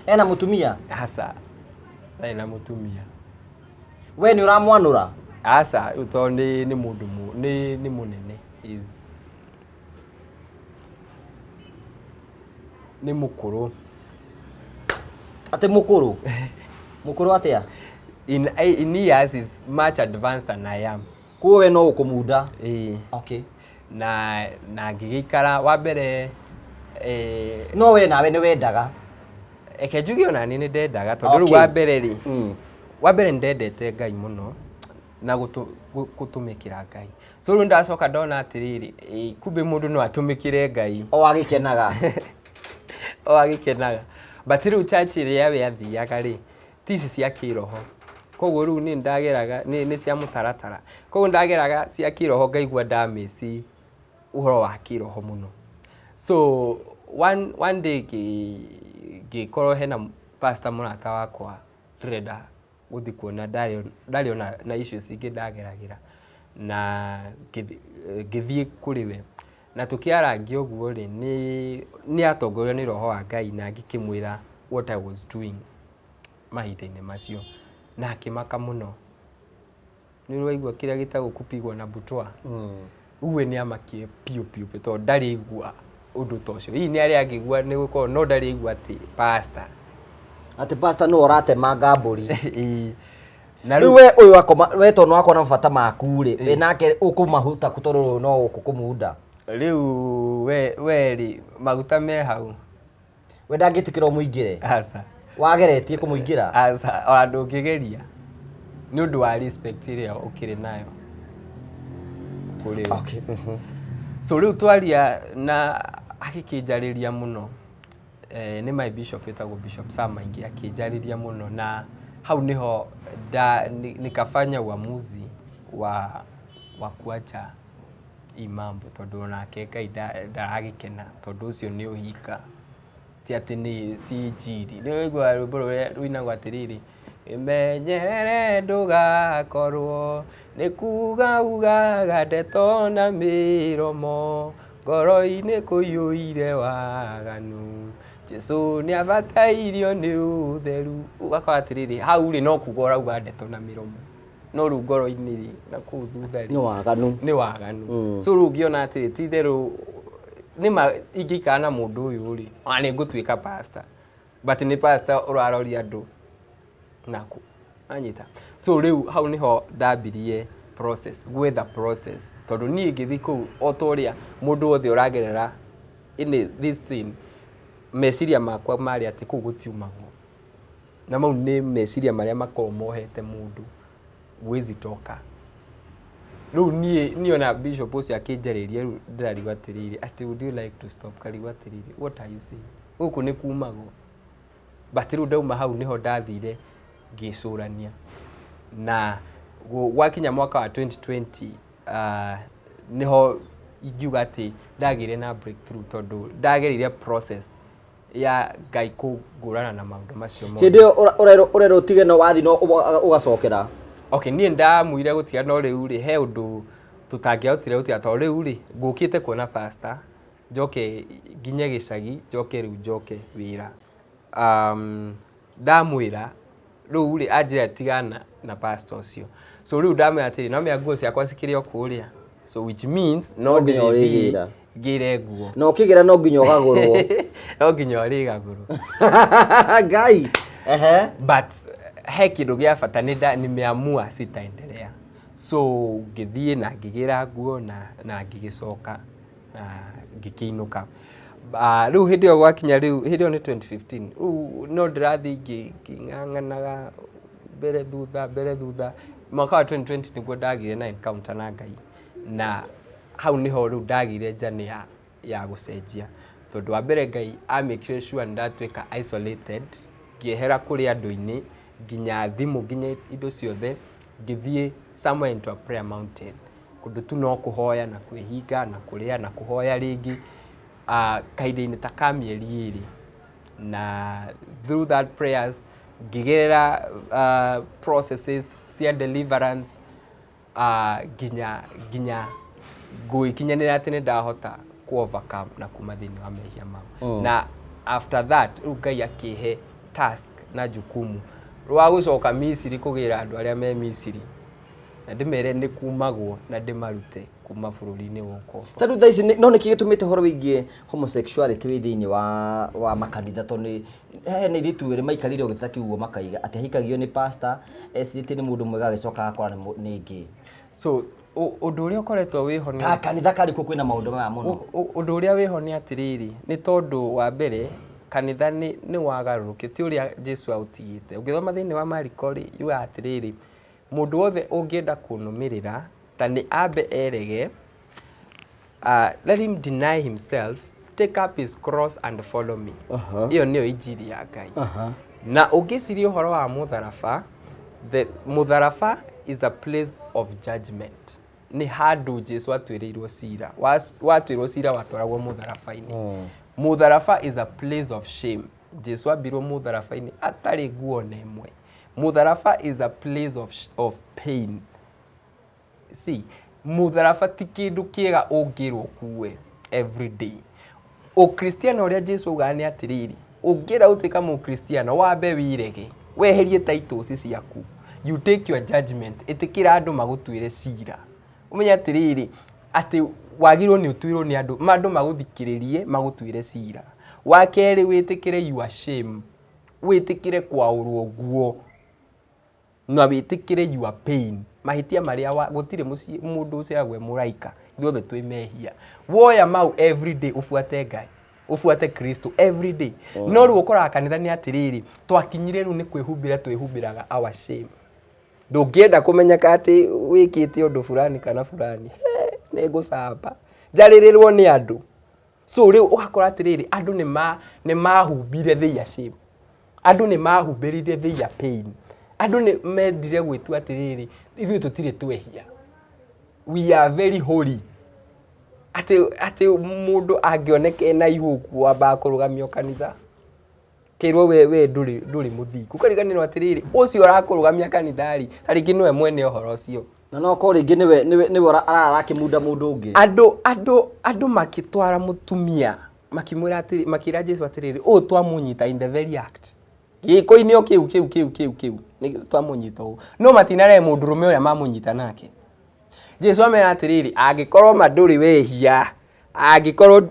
Ena mũtumia? Aca, ndarĩ na mũtumia. We nĩ ũramwanũra? Aca, rĩu tondũ nĩ mũndũ nĩ mũnene, is nĩ mũkũrũ. Atĩ mũkũrũ? Mũkũrũ atĩa? In years is much advanced than I am. Kuo we no ũkũmunda? Ĩĩ. Okay. Na ngĩgĩikara wa mbere No we nawe nĩ wendaga? Eke njuge ona niĩ nĩ ndendaga, tondũ rĩu wa mbere rĩ, wa mbere nĩ ndendete Ngai mũno na gũtũmĩkĩra Ngai. So rĩu ndacoka ndona atĩrĩrĩ, kumbe mũndũ no atũmĩkĩre Ngai o agĩkenaga. O agĩkenaga. But rĩu church ĩrĩa we athiaga rĩ, ti ici cia kĩroho, koguo rĩu niĩ ndageraga nĩ cia mũtaratara, koguo ndageraga cia kĩroho ngaigua ndamici ũhoro wa kĩroho mũno. So one day ngĩkorwo hena pastor mũrata wakwa ndĩrenda gũthiĩ kuona, ndarĩ ona na issues ingĩ ndageragĩra, na ngĩthiĩ kũrĩ we na tũkĩarangia ũguo rĩ, nĩ atongorio nĩ roho wa Ngai na ngĩkĩmwĩra what I was doing mahinda-inĩ macio, na akĩmaka mũno. Nĩ ũraigua kĩrĩa gĩtagwo kupigwa na butwa. Rĩu we nĩ amakire biũ biũ biũ, tondũ ndarĩ aigua ũndũ ta ũcio. Hihi nĩ arĩ angĩigua nĩ gũkorwo, no ndarĩ aigua atĩ pastor Atĩ pastor nĩwe ũratemanga mbũri. Ĩĩ. Na rĩu rĩu we ũyũ akoma we tondũ wakona mabata maku rĩ, we nake ũkũmahuta kũ? Tondũ rĩu no gũkũ kũmunda. Rĩu we rĩ, maguta me hau. We ndangĩtĩkĩra ũmũingĩre? Aca. Wageretie kũmũingĩra? Aca, ona ndũngĩgeria nĩ ũndũ wa respect ĩrĩa ũkĩrĩ nayo kũrĩ we. So rĩu twaria na agĩkĩnjarĩria mũno, nĩ my bishop wĩtagwo Bishop Sam Maingi, akĩnjarĩria mũno, na hau nĩho nikafanya uamuzi wa kuacha hii mambo, tondũ onake Ngai ndaragĩkena, tondũ ũcio nĩ ũhika, ti atĩ nĩ ti njiri. Nĩ ũraigua rwĩmbo rũrĩa rũinagwo atĩrĩrĩ, "Ĩmenyerere ndũgakorwo nĩ kuga ugaga ndeto na mĩromo, ngoro-inĩ kũiyũire waganu, Jesũ nĩ abatairio nĩ ũtheru." Ũgakora atĩrĩrĩ, hau rĩ, no kuga ũrauga ndeto na mĩromo, no rĩu ngoro-inĩ rĩ, na kũu thutha rĩ, nĩ waganu. Nĩ waganu. So rĩu ngĩona atĩrĩ, ti itherũ nĩma ingĩikara na mũndũ ũyũ rĩ, ona nĩ ngũtuĩka pastor, but nĩ pastor ũraroria andũ naku anyita. So rĩu hau nĩho ndambirie process, gwetha process, tondũ niĩ ngĩthiĩ kũu, o ta ũrĩa mũndũ wothe ũragerera in this thing, meciria makwa marĩ atĩ kũu gũtiumagwo, na mau nĩ meciria marĩa makoragwo mohete mũndũ, huwezi toka. Rĩu niĩ ona bishop ũcio akĩnjarĩria, rĩu ndĩrarigwo atĩrĩrĩ, atĩ "Would you like to stop?" Karigwo atĩrĩrĩ, "What are you saying? Gũkũ nĩ kumagwo." But rĩu ndauma hau nĩho ndathire ngĩcũrania, na gwakinya mwaka wa 2020, nĩho ingiuga atĩ ndagĩire na breakthrough, tondũ ndagereire process ya Ngai kũngũrana na maũndũ macio mothe. Hĩndĩ ĩyo ũrerwo ũtige, no wathi no ũgacokera? Okay, niĩ ndamuire gũtiga, no rĩu rĩ, he ũndũ tũtangĩahotire gũtiga, tondũ rĩu rĩ, ngũkĩte kuona pastor, njoke nginye gĩcagi, njoke rĩu njoke wĩra. Ndamwĩra rĩu rĩ, anjĩra tigana na pastor ũcio. So rĩu ndamwĩra atĩrĩ, no mĩa nguo ciakwa cikĩrĩ o kũrĩa, so which means no No nginya ndĩrĩthiĩ ũrĩgĩra. Ngĩre nguo. Na ũkĩgĩra no nginya ũgagũrwo. No nginya ũrĩgagũrwo. Ngai, ehe. But he kĩndũ gĩa bata, nĩ nimeamua sitaendelea, so ngĩthiĩ na ngĩgĩra nguo na ngĩgĩcoka na ngĩkĩinũka. Rĩu hĩndĩ ĩyo gwakinya, rĩu hĩndĩ ĩyo nĩ 2015, rĩu no ndĩrathiĩ ngĩng'ang'anaga mbere thutha, mbere thutha. Mwaka wa 2020 nĩguo ndagire na encounter na Ngai, na hau nĩho rĩu ndagire journey ya gũcenjia, tondũ wa mbere Ngai a make sure nĩ ndatuĩka isolated, ngĩehera kũrĩ andũ-inĩ, nginya thimũ, nginya indo ciothe, ngĩthiĩ somewhere into a prayer mountain, kũndũ tu no kũhoya na kwĩhinga na kũrĩa na kũhoya rĩngĩ, kahinda-inĩ ta ka mĩeri 2. Na through that prayers ngĩgerera processes cia deliverance, nginya ngũgĩkinyanĩra atĩ nĩ ndahota ku overcome na kuma thĩinĩ wa mehia mau. Na after that rĩu Ngai akĩhe task na jukumu rwa gũcoka Misiri, kũgĩra andũ arĩa me Misiri na ndĩmere nĩ kumagwo na ndĩmarute kuma bũrũri-inĩ wa ũkombo. Ta rĩu thaa ici no nĩkĩ gĩtũmĩte ũhoro wĩgiĩ homosexuality wĩ thĩinĩ wa makanitha? Tondũ hena airĩtu erĩ maikarire o gĩtĩ kĩu ũguo, makaiga atĩ ahikagio nĩ pastor, ecirĩtie nĩ mũndũ mwega, agĩcoka agakora nĩ gay. So ũndũ ũrĩa ũkoretwo wĩho nĩ Ka kanitha karĩkũ kwĩna maũndũ maya mũno? Ũndũ ũrĩa wĩho nĩ atĩrĩrĩ, nĩ tondũ wa mbere kanitha nĩ wagarũrũkĩte, ti ũrĩa Jesu aũtigĩte. Ũngĩthoma thĩinĩ wa Mariko rĩ, yugaga atĩrĩrĩ, mũndũ wothe ũngĩenda kũnũmĩrĩra ta nĩ ambe erege, let him deny himself, take up his cross and follow me. Ĩyo nĩyo injiri ya Ngai. Na ũngĩciria ũhoro wa mũtharaba, the mũtharaba is a place of judgment, nĩ handũ Jesu atuĩrĩirwo cira. Watuĩrwo cira watwaragwo mũtharaba-inĩ. Mũtharaba is a place of shame. Jesu ambirwo mũtharaba-inĩ atarĩ nguo na ĩmwe. Mũtharaba is a place of pain. See, mũtharaba ti kĩndũ kĩega ũngĩrwo ũkue every day. Ũkristiano ũrĩa Jesu augaga nĩ atĩrĩrĩ, ũngĩenda gũtuĩka mũkristiano, wambe wĩrege, weherie titles ciaku, you take your judgment, ĩtĩkĩra andũ magũtuĩre cira, ũmenye atĩrĩrĩ, atĩ wagĩrĩirwo nĩ ũtuĩrwo nĩ andũ, andũ magũthikĩrĩrie magũtuĩre cira. Wa kerĩ, wĩtĩkĩre your shame, wĩtĩkĩre kwaũrwo nguo na wĩtĩkĩre your pain, mahĩtia marĩa wa gũtirĩ mũciĩ mũndũ ũciaragwo e mũraika, ithuothe twĩ mehia. Woya mau every day, ũbuate Ngai, ũbuate Kristo every day. No rĩu ũkoraga kanitha nĩ atĩrĩrĩ, twakinyire rĩu nĩ kwĩhumbĩra twĩhumbĩraga our shame. Ndũngĩenda kũmenyeka atĩ wĩkĩte ũndũ fulani kana fulani. He, nĩ ngũcamba njarĩrĩrwo nĩ andũ. So rĩu ũgakora atĩrĩrĩ, andũ nĩ mahumbire their shame, andũ nĩ mahumbĩrire their pain, andũ nĩ mendire gwĩtua atĩrĩrĩ, ithuĩ tũtirĩ twehia, we are very holy, atĩ mũndũ angĩoneka ena ihũku wambaga kũrũgamio kanitha, kĩrwo we ndũrĩ mũthingu. Ũkariganĩrwo atĩrĩrĩ, ũcio ũrakũrũgamia kanitha rĩ, ta rĩngĩ nĩwe mwene ũhoro ũcio. Na no korwo rĩngĩ nĩwe arakĩmunda mũndũ ũngĩ. Andũ makĩtwara mũtumia, makĩmwĩra atĩrĩ, makĩra Jesu atĩrĩrĩ, ũũ twamũnyita in the very act, gĩko-inĩ o kĩu nĩ twamũnyita ũũ, no matinarehe mũndũrũme ũrĩa mamũnyita nake. Jesu amera atĩrĩrĩ, angĩkorwo ma ndũrĩ wehia, angĩkorwo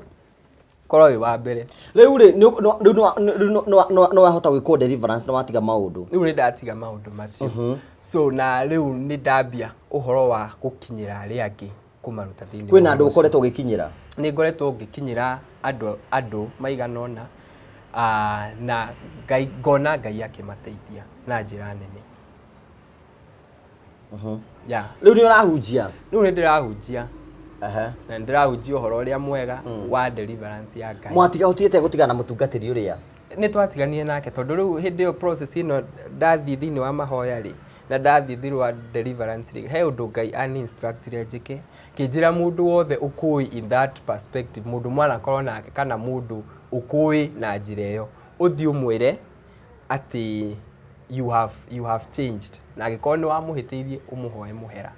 korwo wĩ wa mbere. Rĩu rĩ, rĩu nĩ wahota gwĩkwo deliverance na watiga maũndũ? Rĩu nĩ ndatiga maũndũ macio. So na rĩu nĩ ndambia ũhoro wa gũkinyĩra arĩa angĩ, kũmaruta thĩinĩ Kwĩna wa andũ ũhoro ũcio. Ũkoretwo ũgĩkinyĩra? Nĩ ngoretwo ngĩkinyĩra andũ maigana ũna, na Ngai, ngona Ngai akĩmateithia na njĩra nene. Yeah. Rĩu nĩ ũrahunjia? Rĩu nĩ ndĩrahunjia na nĩ ndĩrahunjia ũhoro ũrĩa mwega wa deliverance ya Ngai. Mwatiga ũtigĩte gũtigana na mũtungatĩri ũrĩa? Nĩ twatiganire nake, tondũ rĩu hĩndĩ ĩyo process ĩno ndathiĩ thĩinĩ wa mahoya rĩ, na ndathiĩ through wa deliverance rĩ, he ũndũ Ngai aninstructire njĩke, kĩnjĩra mũndũ wothe ũkũĩ in that perspective, mũndũ mwanakorwo nake kana mũndũ ũkũĩ na njĩra ĩyo, ũthiĩ ũmwĩre atĩ you have changed. Na angĩkorwo nĩ wamũhĩtĩirie, ũmũhoe mũhera.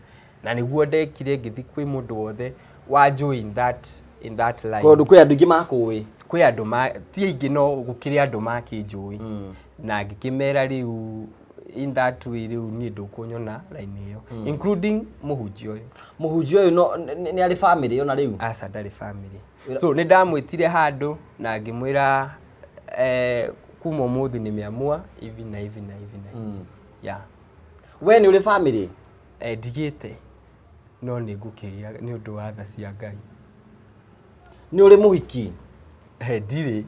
Na nĩguo ndekire, ngĩthiĩ kwĩ mũndũ wothe wa join that in that line. Tondũ kwĩ andũ aingĩ makũĩ. Kwĩ andũ ma ti aingĩ, no gũkĩrĩ andũ makĩnjũĩ, na ngĩkĩmera rĩu in that way, rĩu niĩ ndũkũnyona line ĩyo, including mũhunjia ũyũ. Mũhunjia ũyũ no nĩ arĩ family ona rĩu? Aca, ndarĩ family. So nĩ ndamwĩtire handũ na ngĩmwĩra, kuma ũmũthĩ nimeamua hivi na hivi na hivi na hivi, yeah. We nĩ ũrĩ family? Ndigĩte, no nĩ ngũkĩgĩa nĩ ũndũ wa tha cia Ngai. Nĩ ũrĩ mũhiki? Ndirĩ,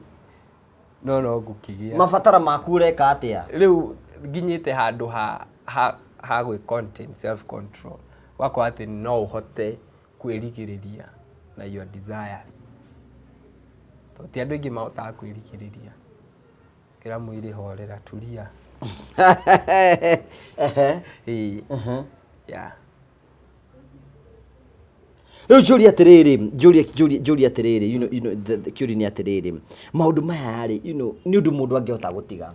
no ngũkĩgĩa. Mabatara maku ũreka atĩa? Rĩu nginyĩte handũ ha gwĩ content self control, wakora atĩ no ũhote kwĩrigĩrĩria na your desires, tondũ ti andũ aingĩ mahotaga kwĩrigĩrĩria. Kĩra mwĩrĩ, horera, turia. Ĩĩ, yeah. Rĩu njũria atĩrĩrĩ, njũria atĩrĩrĩ, kĩũria nĩ atĩrĩrĩ, maũndũ maya rĩ, nĩ ũndũ mũndũ angĩhota gũtiga?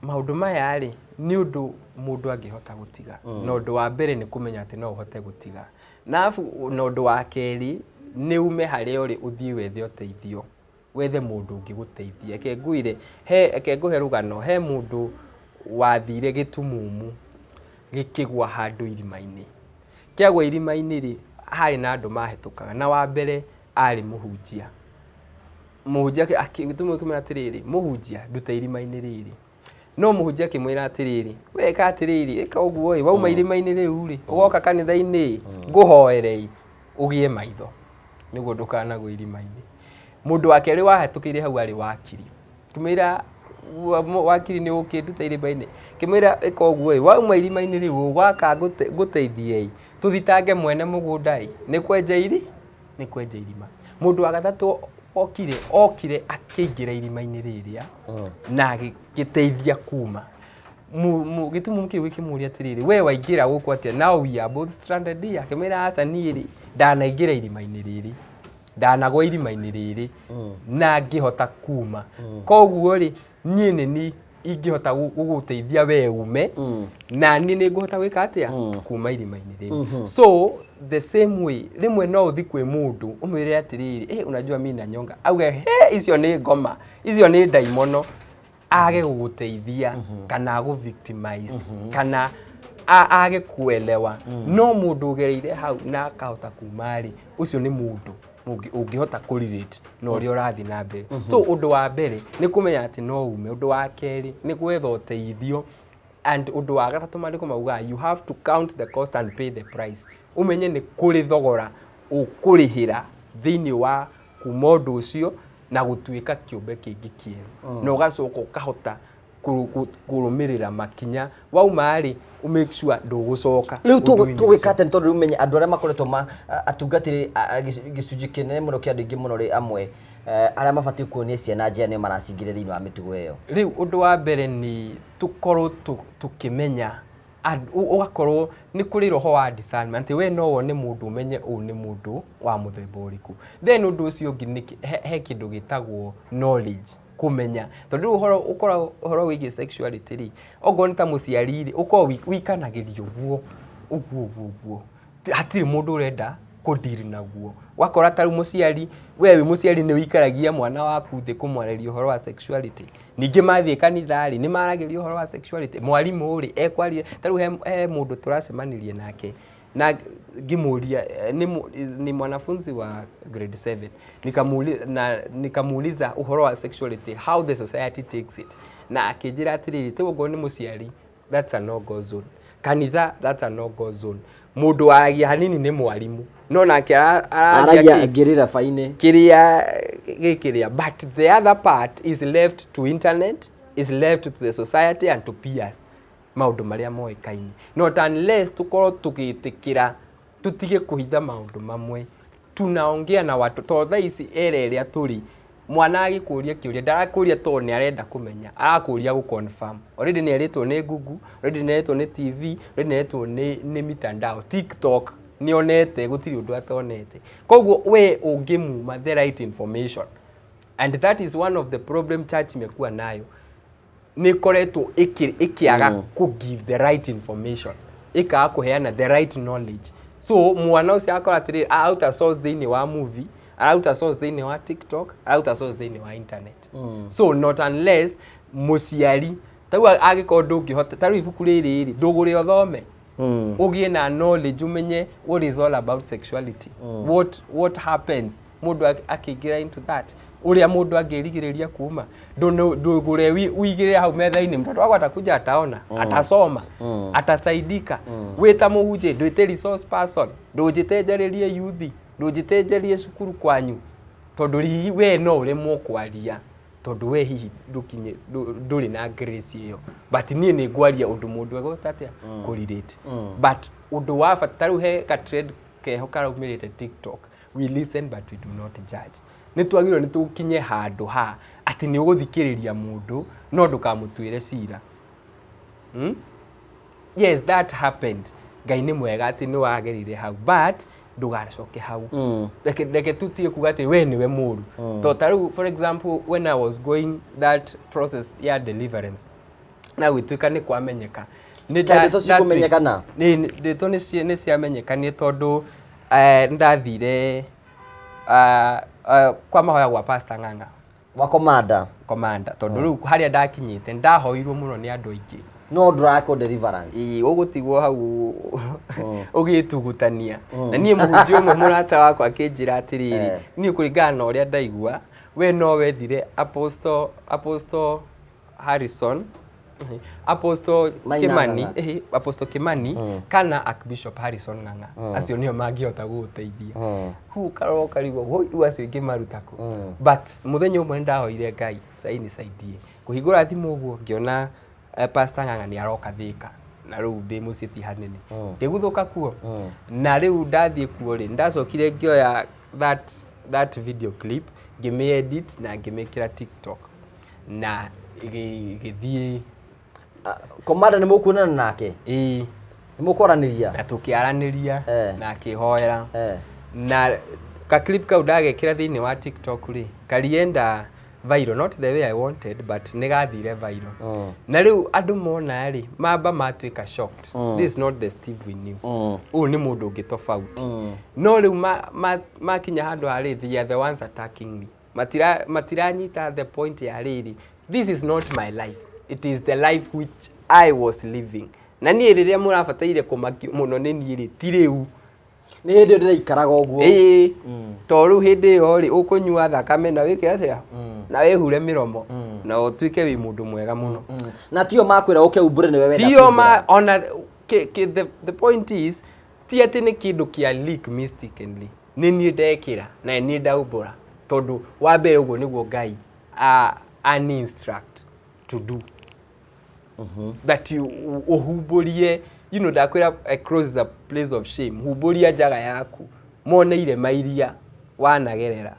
Maũndũ maya rĩ, nĩ ũndũ mũndũ angĩhota gũtiga. Na ũndũ wa mbere nĩ kũmenya atĩ no ũhote gũtiga, na abu na ũndũ wa kerĩ nĩ ume harĩa ũrĩ, ũthiĩ wethe ũteithio, wethe mũndũ ũngĩgũteithia. Reke ngwĩre, he reke ngũhe rũgano. He mũndũ wathire gĩtumumu gĩkĩgwa handũ irima-inĩ. Kĩagwa irima-inĩ rĩ, harĩ na andũ mahĩtũkaga, na wa mbere arĩ mũhunjia. Mũhunjia gĩtumumu kĩmwĩra atĩrĩrĩ, "Mũhunjia, nduta irima-inĩ rĩrĩ." No mũhunjia akĩmwĩra atĩrĩrĩ, "Weka atĩrĩrĩ, ĩka ũguo ĩ, wauma irima-inĩ rĩu rĩ, ũgoka kanitha-inĩ ngũhoere ũgĩe maitho nĩguo ndũkanagwe irima-inĩ." Mũndũ wa kerĩ wahĩtũkĩire hau arĩ wakiri. Kĩmwĩra, "Wakiri, nĩ ũkĩnduta irima-inĩ?" Kĩmwĩra, "Ĩka ũguo ĩ, wauma irima-inĩ rĩu ũgaka ngũteithie ĩ, tũthitange mwene mũgũnda ĩ, nĩ kwenja iri nĩ kwenja irima." Mũndũ wa gatatũ okire akĩingĩra irima-inĩ rĩrĩa na agĩteithia kuma. Gĩtumumu kĩu gĩkĩmũria atĩrĩrĩ, "We waingĩra gũkũ atĩa? Now we are both stranded here." Akĩmwĩra, "Aca, niĩ rĩ, ndanaingĩra irima-inĩ rĩrĩ, ndanagwa irima-inĩ rĩrĩ na ngĩhota kuma, koguo rĩ, niĩ nĩ ni ingĩhota gũgũteithia we ume, na niĩ nĩ ngũhota gwĩka atĩa kuma irima-inĩ rĩrĩ." So the same way, rĩmwe no ũthi kwĩ mũndũ ũmwĩre atĩrĩrĩ, "Unajua mi nanyonga," auge, "He, icio nĩ ngoma, icio nĩ ndaimono," age gũgũteithia kana agũ victimize kana age kuelewa. No mũndũ ũgereire hau na akahota kuma rĩ, ũcio nĩ mũndũ ũngĩhota kũ relate na ũrĩa ũrathiĩ na mbere. So ũndũ wa mbere nĩ kũmenya atĩ no ume, ũndũ wa kerĩ nĩ gwetha ũteithio, and ũndũ wa gatatũ, maandĩko maugaga you have to count the cost and pay the price. Ũmenye nĩ kũrĩ thogora ũkũrĩhĩra thĩinĩ wa kuma ũndũ ũcio na gũtuĩka kĩũmbe kĩngĩ kĩerũ, na ũgacoka ũkahota kũrũmĩrĩra makinya. Wauma rĩ, make sure ndũgũcoka Rĩu ũndũ-inĩ tũgwĩka ũcio. atĩa? Nĩ tondũ rĩu menye andũ arĩa makoretwo ma atungatĩri gĩcunjĩ kĩnene mũno kĩa andũ aingĩ mũno rĩ, amwe arĩa mabatiĩ kuonia ciana njĩra nĩo maracingĩra thĩinĩ wa mĩtugo ĩyo. Rĩu ũndũ wa mbere nĩ tũkorwo tũkĩmenya ũgakorwo nĩ kũrĩ roho wa discernment atĩ we no wone mũndũ ũmenye ũyũ nĩ mũndũ wa mũthemba ũrĩkũ. Then ũndũ ũcio ũngĩ nĩ he kĩndũ gĩtagwo knowledge, kũmenya, tondũ rĩu ũhoro ũkoragwo ũhoro wĩgiĩ sexuality rĩ, okorwo nĩ ta mũciari rĩ, ũkoragwo wĩikanagĩrio ũguo ũguo ũguo ũguo. Hatirĩ mũndũ ũrenda kũdeal naguo. Wakora ta rĩu mũciari, we wĩ mũciari nĩ wĩikaragia mwana waku thĩ kũmwarĩria ũhoro wa sexuality? Ningĩ mathiĩ kanitha rĩ, nĩ maragĩria ũhoro wa sexuality? Mwarimũ rĩ, ekwaria? Ta rĩu he mũndũ tũracemanirie nake na ngĩmũria, ni mwanafunzi wa grade 7, na nikamuuliza ũhoro wa sexuality, how the society takes it, na akĩnjĩra atĩrĩrĩ, tĩ ũguo nĩ mũciari, that's a no go zone, kanitha, that's a no go zone, mũndũ waragia hanini nĩ mwarimũ, no nake araria Aragia kĩ? Ngĩrĩra bainĩ. Kĩrĩa gĩkĩrĩa, but the other part is left to internet, is left to the society and to peers, maũndũ marĩa moĩkaine. Not unless tũkorwo tũgĩtĩkĩra tũtige kũhitha maũndũ mamwe, tunaongea na watu, tondũ thaa ici era ĩrĩa tũrĩ, mwana agĩkũria kĩũria ndarakũria tondũ nĩ arenda kũmenya, arakũria gũ confirm. Already nĩ erĩtwo nĩ Google, already nĩ erĩtwo nĩ TV, already nĩ erĩtwo nĩ mitandao, TikTok, nĩ onete, gũtirĩ ũndũ atonete. Koguo we ũngĩmuma the right information, and that is one of the problem church imekuwa nayo. Nĩ ĩkoretwo ĩkĩaga kũ give the right information, ĩkaga kũheana the right knowledge. So mwana ũcio akora atĩrĩrĩ, arauta source thĩinĩ wa movie, arauta source thĩinĩ wa TikTok, arauta source thĩinĩ wa internet. So not unless mũciari tarĩu angĩkorwo ndũngĩhota, tarĩu ibuku rĩrĩ rĩ, ndũgũre ũthome, ũgĩe na knowledge, ũmenye what is all about sexuality, what happens mũndũ akĩingĩra into that, ũrĩa mũndũ angĩrigĩrĩria kuma. Ndũgũre ũigĩrĩre hau metha-inĩ, mtoto wako atakuja, ataona, atasoma, atasaidika. Wĩ ta mũhunjia, ndwĩte resource person, ndũnjĩte njarĩrie yuthi, ndũnjĩte njarie cukuru kwanyu, tondũ hihi we no ũremwo kwaria, tondũ we hihi ndũkinye ndũrĩ na grace ĩyo, but niĩ nĩ ngwaria ũndũ mũndũ egũta atĩa kũrelate. But ũndũ wa bata, rĩu he ka trend keho karaumĩrĩte TikTok, "We listen but we do not judge." Nĩ twagĩrĩirwo nĩ tũkinye handũ ha atĩ nĩ ũgũthikĩrĩria mũndũ no ndũkamũtuĩre cira. Yes, that happened. Ngai nĩ mwega atĩ nĩ wagerire hau, but ndũgacoke hau. Reke tutige kuga atĩ we nĩwe mũru, to ta rĩu, for example, when I was going that process ya deliverance na gwĩtuĩka nĩ kwamenyeka nĩ Kaĩ ndeto cikũmenyekana? Nĩ ndeto nĩ ciamenyekanire tondũ nĩ ndathire kwa mahoya gwa Pastor Ng'ang'a. Wa komanda. Komanda, tondũ rĩu harĩa ndakinyĩte nĩ ndahoirwo mũno nĩ andũ aingĩ. No ndũrakwo deliverance. Ĩĩ, ũgũtigwo hau ũgĩtugutania na niĩ. Mũhunjia ũmwe mũrata wakwa akĩnjĩra atĩrĩrĩ, niĩ kũringana na ũrĩa ndaigua, we no wethire Apostle Harrison, Apostle Maina Kimani, Ng'ang'a. Apostle Kimani kana Archbishop Harrison Ng'ang'a, acio nĩo mangĩhota gũgũteithia. Kũu ũkarora ũkarigwo, "Woi, rĩu acio ingĩ maruta kũ?" But mũthenya ũmwe nĩndahoire Ngai cai nisaidie kũhingũra thimũ ũguo, ngĩona Pastor Ng'ang'a nĩ aroka Thĩka, na rĩu ndĩ mũciĩ ti hanene, ngĩguthũka kuo. Na rĩu ndathiĩ kuo rĩ, ndacokire ngĩoya that video clip, ngĩmĩ edit na ngĩmĩkĩra TikTok na ĩgĩthiĩ. Komanda nĩ mũkuonana nake? Ĩĩ. Nĩ mũkwaranĩria? Na tũkĩaranĩria na akĩhoera. Na ka clip kau ndagekĩra thĩinĩ wa TikTok rĩ, karienda viral, not the way I wanted, but nĩ gathire viral. Na rĩu andũ mona rĩ, mamba matuĩka shocked, "This is not the Steve we knew." Ũyũ nĩ mũndũ ũngĩ tofauti. No rĩu makinya handũ harĩ they are the ones attacking me. Matiranyita the point ya rĩrĩ, this is not my life, it is the life which I was living. Na niĩ rĩrĩa mũrabataire kũmakio mũno nĩ niĩ rĩ, ti rĩu. Nĩ hĩndĩ ĩyo ndĩraikaraga ũguo. Ĩĩ, to rĩu hĩndĩ ĩyo rĩ, ũkũnyua thakame na wĩke atĩa na wĩhure mĩromo na ũtuĩke wĩ mũndũ mwega mũno. Na tio makwĩra ũke umbũre, nĩwe wenda Tio ma kumbũra. ona the point is, ti atĩ nĩ kĩndũ kĩa leak mistakenly, nĩ niĩ ndekĩra na nĩ niĩ ndaumbũra, tondũ wa mbere ũguo nĩguo Ngai ani instruct to do, that you ũhumbũrie. Ndakwĩra, a cross is a place of shame. Humbũria njaga yaku, mone irema iria wanagerera,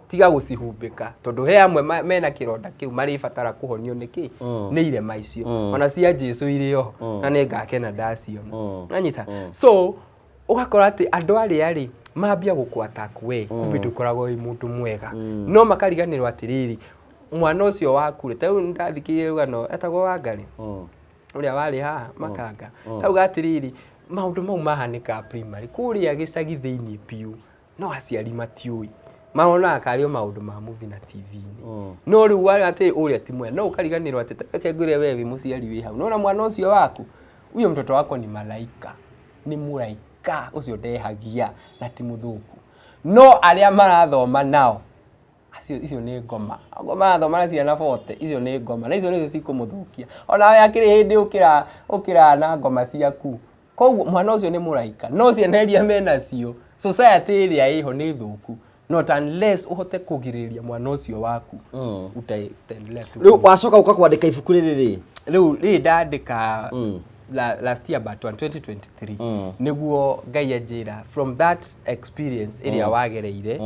tiga gũcihumbĩka, tondũ he amwe mena kĩronda kĩu marĩbatara kũhonio nĩkĩ nĩ irema icio. Ona cia Jesu irĩ oho, na nĩ ngakena ndaciona. Nanyita? So ũgakora atĩ andũ arĩa rĩ mambia gũkũ attack we, kumbe ndũkoragwo wĩ mũndũ mwega, no makariganĩrwo atĩrĩrĩ, mwana ũcio waku rĩ, ta rĩu nĩndathikĩrĩirie rũgano etagwo Wangarĩ, ũrĩa warĩ haha makanga, kauga atĩrĩrĩ, maũndũ mau mahanĩkaga primary kũrĩa gĩcagi thĩinĩ biũ, no aciari matiũĩ, maronaga karĩ o maũndũ ma movie na TV-inĩ. No rĩu warĩ atĩ ũrĩa ti mwega, no ũkariganĩrwo atĩ ta reke ngwĩre, we wĩ mũciari wĩ hau, nona mwana ũcio waku, huyo mtoto wako ni malaika, nĩ mũraika ũcio, ndehagia na ti mũthũku. No arĩa marathoma nao acio, icio nĩ ngoma. Akorwo marathoma na ciana 40, icio nĩ ngoma, na icio nĩcio cikũmũthũkia. Onawe akĩrĩ hĩndĩ ũkĩra ũkĩra na ngoma ciaku. Koguo mwana ũcio nĩ mũraika, no ciana iria menacio, society ĩrĩa ĩho nĩ thũku, not unless ũhote kũgirĩrĩria mwana ũcio waku, utaendelea tu. Rĩu wacoka ũka kwandĩka ibuku rĩrĩ rĩ? Rĩu rĩrĩ ndandĩka last year but one, 2023, nĩguo Ngai anjĩra from that experience ĩrĩa wagereire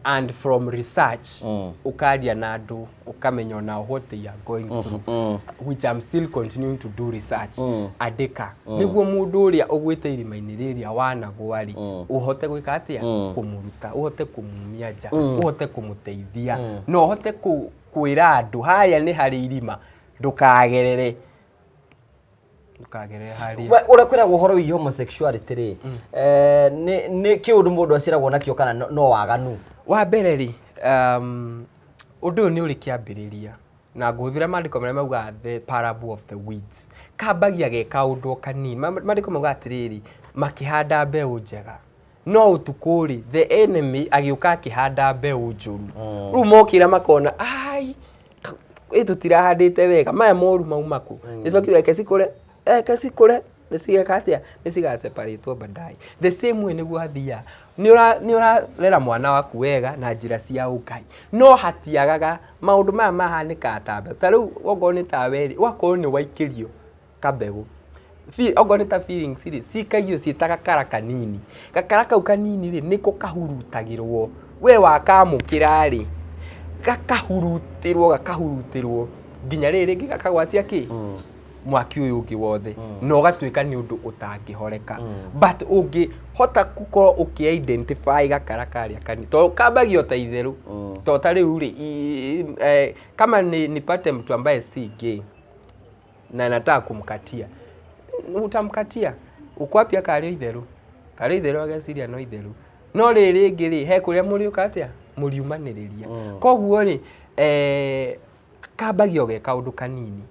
and from research, ũkaria na andũ, ũkamenya onao what they are going through, which I'm still continuing to do research, andĩka nĩguo mũndũ ũrĩa ũgwĩte irima-inĩ rĩrĩa wanagwa rĩ, ũhote gwĩka atĩa? Kũmũruta, ũhote kũmumia nja, ũhote kũmũteithia, na ũhote kwĩra andũ harĩa nĩ harĩ irima. Ndũkagerere, ndũkagerere harĩa. Ũrĩa kwĩragwo ũhoro wĩgiĩ homosexuality rĩ, nĩ kĩũndũ mũndũ aciaragwo nakĩo kana no waganu? Wa mbere rĩ, ũndũ ũyũ nĩ ũrĩ kĩambĩrĩria, na ngũhũthĩra maandĩko marĩa maugaga the parable of the weeds. Kambagia ge kaũndũ o kanini. Maandĩko maugaga atĩrĩrĩ, makĩhanda mbeũ njega, no ũtukũ rĩ, the enemy agĩũka akĩhanda mbeũ njũru. Rĩu mokĩra makona, ai, ĩ tũtirahandĩte wega, maya moru mauma kũ? Jesu akiuga, reke cikũre, reke cikũre, nĩ cigeka atĩa? Nĩ cigaseparatwo baadaye. The same way nĩguo hathiaga. Nĩ ũrarera mwana waku wega na njĩra cia ũngai, no hatiagaga maũndũ maya mahanĩkaga ta mbeũ. Ta rĩu okorwo nĩ ta we rĩ, ũgakorwo nĩ waikĩrio kambegũ. Okorwo nĩ ta feelings rĩ, cikagio ciĩ ta gakara kanini. Gakara kau kanini rĩ, nĩko kahurutagĩrwo. We wakamũkĩra rĩ, gakahurutĩrwo, gakahurutĩrwo nginya rĩrĩ rĩngĩ gakagwatia kĩ? Mwaki ũyũ ũngĩ wothe, na ũgatuĩka nĩ ũndũ ũtangĩhoreka. But ũngĩhota gũkorwo ũkĩ-identify gakara karĩa kanini, tondũ kambagia o ta itherũ. To ta rĩu rĩ, kama ni nipate mtu ambaye si gay na nataka kumkatia, utamkatia. Uko wapi? Akarĩ itherũ, karĩ itherũ, ageciria no itherũ. No rĩrĩ rĩngĩ rĩ, he kũrĩa mũrĩũka atĩa? Mũriumanĩrĩria. Koguo rĩ, kambagia o ge kaũndũ kanini,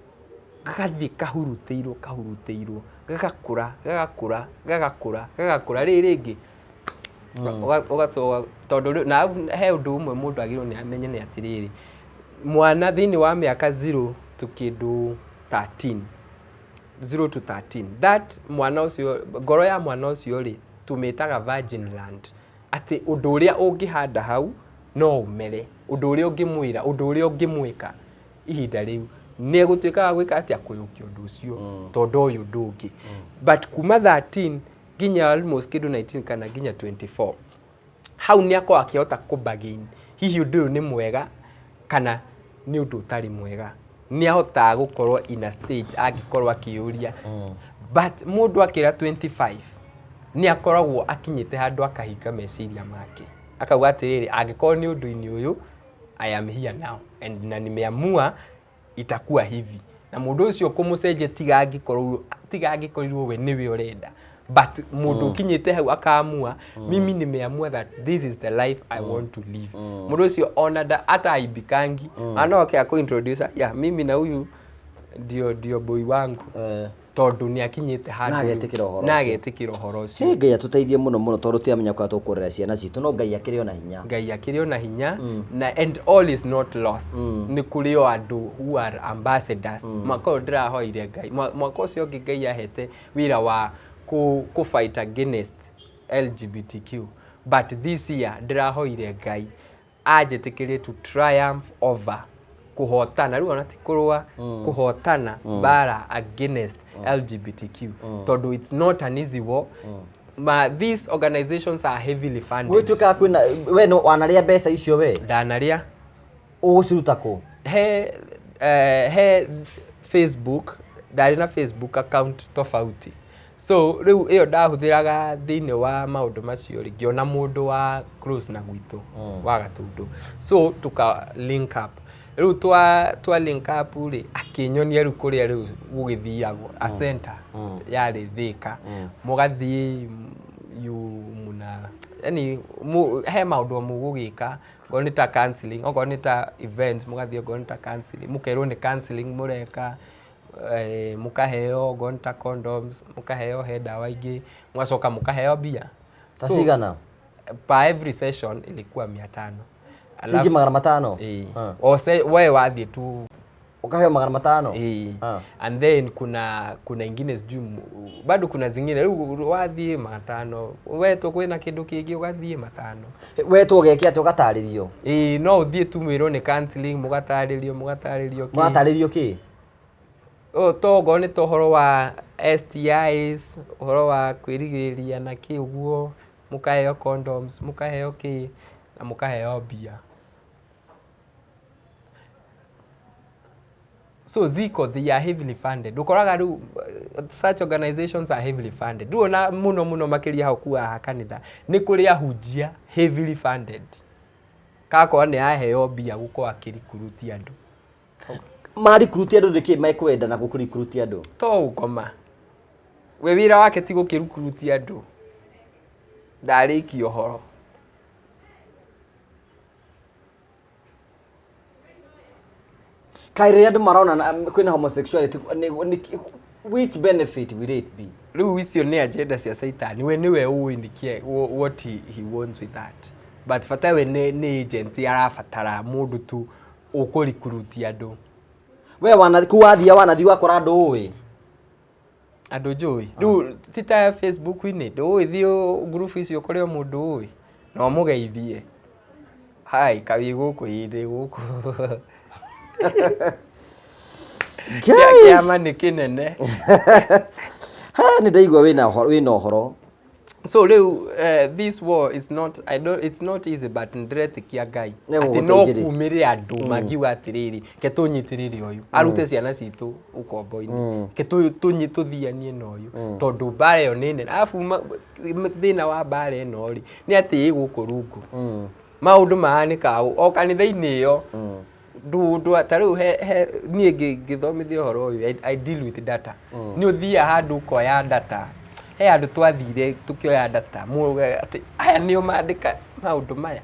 gagathiĩ kahurutĩirwo, kahurutĩirwo, gagakũra, gagakũra, gagakũra, gagakũra. Rĩrĩ rĩngĩ ũgacoka, tondũ rĩu na he ũndũ ũmwe mũndũ agĩrĩirwo nĩ amenye nĩ atĩrĩrĩ, mwana thĩinĩ wa mĩaka 0 to kĩndũ 13, 0 to 13, that mwana ũcio, ngoro ya mwana ũcio rĩ, tũmĩtaga virgin land, atĩ ũndũ ũrĩa ũngĩhanda hau no ũmere. Ũndũ ũrĩa ũngĩmwĩra, ũndũ ũrĩa ũngĩmwĩka ihinda rĩu, nĩ egũtuĩka wa gwĩka atĩa? Kũyũkia ũndũ ũcio, tondũ ũyũ ũndũ ũngĩ. But kuma 13 nginya almost kĩndũ 19 kana nginya 24, hau nĩ akorwo akĩhota kũ-bargain hihi ũndũ ũyũ nĩ mwega kana nĩ ũndũ ũtarĩ mwega. Nĩ ahotaga gũkorwo in a stage angĩkorwo akĩyũria. But mũndũ akĩra 25, nĩ akoragwo akinyĩte handũ akahinga meciria make, akauga atĩrĩrĩ, angĩkorwo nĩ ũndũ-inĩ ũyũ, I am here now and na nimeamua itakuwa hivi. Na mũndũ ũcio kũmũcenjia, tiga angĩkorirwo we nĩwe ũrenda. But mũndũ ũkinyĩte hau akaamua, mimi nimeamua that this is the life I want to live, mũndũ ũcio ona hata aibikangi ana oke akũ-introduce, ya mimi na huyu ndio boy wangu, tondũ nĩ akinyĩte handũ Na agetĩkĩra ũhoro na ũcio. Agetĩkĩra ũhoro ũcio. Hĩ, Ngai atũteithie mũno mũno, tondũ tũtiramenya kũrĩa tũkũrera ciana citũ, no Ngai akĩrĩ ona hinya. Ngai akĩrĩ ona hinya, na and all is not lost. Nĩ kũrĩ o andũ who are ambassadors. Mwaka ũyũ ndĩrahoire Ngai, mwaka ũcio ũngĩ Ngai ahete wĩra wa kũ fight against LGBTQ, but this year ndĩrahoire Ngai anjĩtĩkĩrie to triumph over, kũhotana rĩu, ona ti kũrũa, kũhotana mbara against LGBTQ, tondũ it's not an easy war. Ma these organizations are heavily funded. Gwĩtuĩkaga kwĩna we no wanarĩa mbeca icio we? Ndanarĩa. Ũgũciruta kũ? He Facebook, ndarĩ na Facebook account tofauti, so rĩu ĩyo ndahũthĩraga thĩinĩ wa maũndũ macio rĩ, ngĩona mũndũ wa close na gwitũ wa Gatũndũ, so tuka link up. Rĩu twa link up rĩ, akĩnyonia rĩu kũrĩa rĩu gũgĩthiagwo, a center yarĩ Thĩka, mũgathiĩ you muna yani he maũndũ mũgũgĩka, okorwo nĩ ta counseling, okorwo nĩ ta events mũgathiĩ, okorwo nĩ ta counseling, mũkerwo nĩ counseling mũreka, mũkaheo okorwo nĩ ta condoms, mũkaheo, he ndawa ingĩ, mũgacoka mũkaheo mbia. Ta cigana? Per every session ilikuwa 500. Ciringi 500? Ĩĩ. Ah. O se, we wathiĩ tu. Ũkaheo 500? Ĩĩ. Ah. And then kuna ingine sijui bado kuna zingine. Rĩu wathiĩ 500, wetwo kwĩna kĩndũ kĩngĩ, ũgathiĩ 500. Wetwo ũgeke atĩa? Ũgatarĩrio? Ĩĩ, no ũthiĩ tu mwĩrwo nĩ counseling, mũgatarĩrio kĩ. Mũratarĩrio kĩ? Oh, to okorwo nĩ ta ũhoro wa STIs, ũhoro wa kwĩrigĩrĩria na kĩ ũguo, mũkaheo condoms, mũkaheo kĩ, na mũkaheo mbia. So ziko, they are heavily funded. Ũkoraga rĩu such organizations are heavily funded. Rĩu ona mũno mũno makĩria hau kuaha kanitha nĩ kũrĩ ahunjia heavily funded, kakorwo nĩ aheo mbia gũkorwo akĩrikuruti andũ. Marikuruti andũ nĩkĩ mekwenda na gũkũrikuruti andũ? To ũkoma we wĩra wake ti gũkĩrukuruti andũ, ndarĩkia ũhoro. Kaĩ rĩrĩa andũ marona kwĩna homosexuality which benefit will it be? Rĩu icio nĩ agenda cia Caitani, we nĩwe ũĩ nĩkĩ what he wants with that, but bata we nĩ agent arabatara mũndũ tu ũkũrikuruti andũ. We wana kuu wathia wanathi wakora andũ ũĩ? Andũ njũĩ rĩu ti ta Facebook-inĩ, ndũĩ thiĩ group icio ũkore o mũndũ ũĩ na ũmũgeithie, hi, kawĩ gũkũ, ĩ ndĩ gũkũ. Kĩama nĩ kĩnene. Ha, nĩ ndaigua wĩna ũhoro, wĩna ũhoro. So rĩu this war is not, I don't, it's not easy, but ndĩretĩkia Ngai Nĩ atĩ no gũgũteithĩrĩria. kumĩre andũ mangiuga atĩrĩrĩ, ke tũnyitĩrĩre ũyũ arute ciana citũ ũkombo-inĩ, ke tũthianie na ũyũ, tondũ mbara ĩyo nĩ nene. Arabu thĩna wa mbara ĩno rĩ nĩ atĩ ĩ gũkũ rungu maũndũ mahanĩkaga o kanitha-inĩ ĩyo. Ndũ ta rĩu he niĩ ngĩthomithia ũhoro ũyũ, I deal with data. Nĩ ũthiaga handũ ũkoya data, he handũ twathire tũkĩoya data muge atĩ aya nĩo mandĩka maũndũ maya.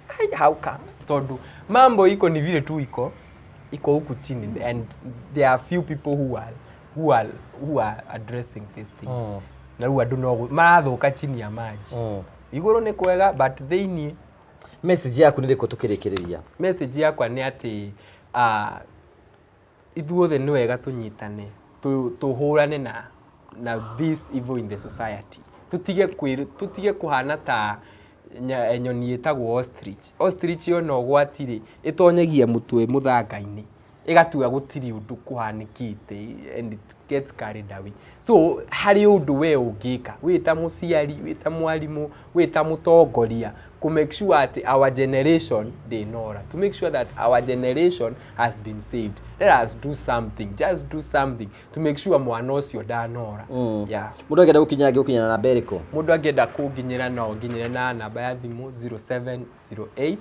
Ai, how comes? Tondũ mambo iko ni vile tu iko huku chini and there are few people who are addressing these things, na rĩu andũ no marathũka chini ya maji. Igũrũ nĩ kwega but thĩiniĩ. Message yaku nĩ rĩkũ tũkĩrĩkĩrĩria? Message yakwa nĩ atĩ ithuothe nĩ wega tũnyitane, tũhũrane na this evil in the society, tũtige kũhana ta nyoni ĩtagwo ostrich. Ostrich yona ũgwati rĩ, ĩtonyagia mũtwe mũthanga-inĩ, ĩgatua gũtirĩ ũndũ kũhanĩkĩte, and it gets carried away. So harĩ ũndũ we ũngĩka wĩ ta mũciari, wĩ ta mwarimũ, wĩ ta mũtongoria, kũ make sure atĩ our generation ndĩnora, to make sure that our generation has been saved. Let us do something, just do something to make sure mwana ũcio ndanora, yeah. Mũndũ angĩenda gũkinya angĩgũkinyana namba ĩrĩkũ? Mũndũ angĩenda kũnginyĩra no nginyĩre na namba ya thimũ 0708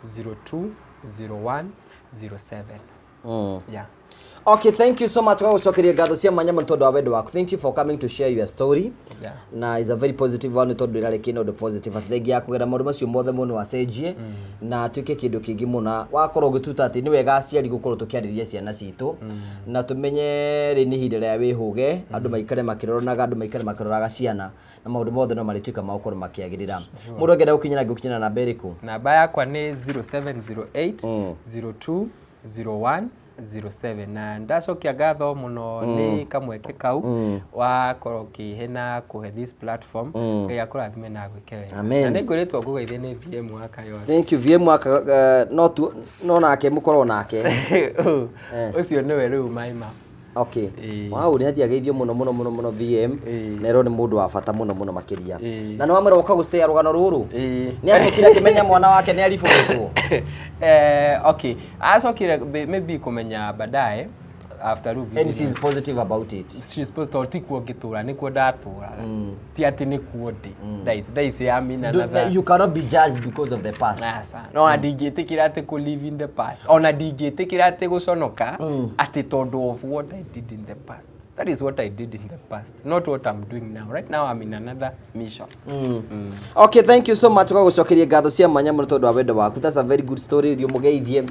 02 01 07. Yeah. Okay, thank you so much kwa gũcokeria ngatho cia mwanya mũno tondũ wa wendo waku. Thank you for coming to share your story. Na is a very positive one tondũ ĩrarĩ kĩna ũndũ positive, atĩ thengia ya kũgera maũndũ macio mothe mũno acenjie na atuĩke kĩndũ kĩngĩ mũno. Wakorwo ũgĩtuta atĩ nĩ wega aciari gũkorwo tũkĩarĩria ciana citũ na tũmenye rĩ nĩ ihinda rĩa wĩhũge, andũ maikare makĩroranaga, andũ maikare makĩroraga ciana, na maũndũ mothe no marĩtuĩka ma gũkorwo makĩagĩrĩra. Mũndũ angĩenda gũkinyĩra angĩgũkinyĩra namba ĩrĩkũ? Namba yakwa nĩ 0708 02 01 07. Na ndacokia ngatho mũno nĩ kamweke kau wakorwo ũkĩhe na kũhe this platform. Ngai akũrathime na agwĩke wega. Amen. Na nĩ ngwĩrĩtwo ngũgeithie nĩ VM wa Kayole. Thank you, VM waka, no tu no nake mũkorwo nake. Ũcio nĩwe rĩu my mom. Okay. Ĩĩ. Wow, nĩ athiĩ ageithio mũno mũno mũno mũno VM. Ĩĩ. Na ĩrwo nĩ mũndũ wa bata mũno mũno makĩria. Ĩĩ. Na nĩ wamwĩra ũka gũcea rũgano rũrũ? Ĩĩ. Nĩ acokire akĩmenya mwana wake nĩ aribũrĩtwo? Okay, acokire maybe kũmenya baadaye after rĩu And she is positive about it? She's supposed to, ti kuo ngĩtũra, nĩkuo ndatũraga, ti atĩ nĩkuo ndĩ thaa ici I mean another. You cannot be judged because of the past. Aca, no ona ndingĩtĩkĩra atĩ kũ live in the past, ona ndingĩtĩkĩra atĩ gũconoka atĩ tondũ of what I did in the past. That is what I did in the past, not what I'm doing now. Right now I'm in another mission. Okay, thank you so much kwa gũcokeria ngatho cia mwanya mũno tondũ wa wendo waku. That's a very good story. Thiĩ ũmũgeithie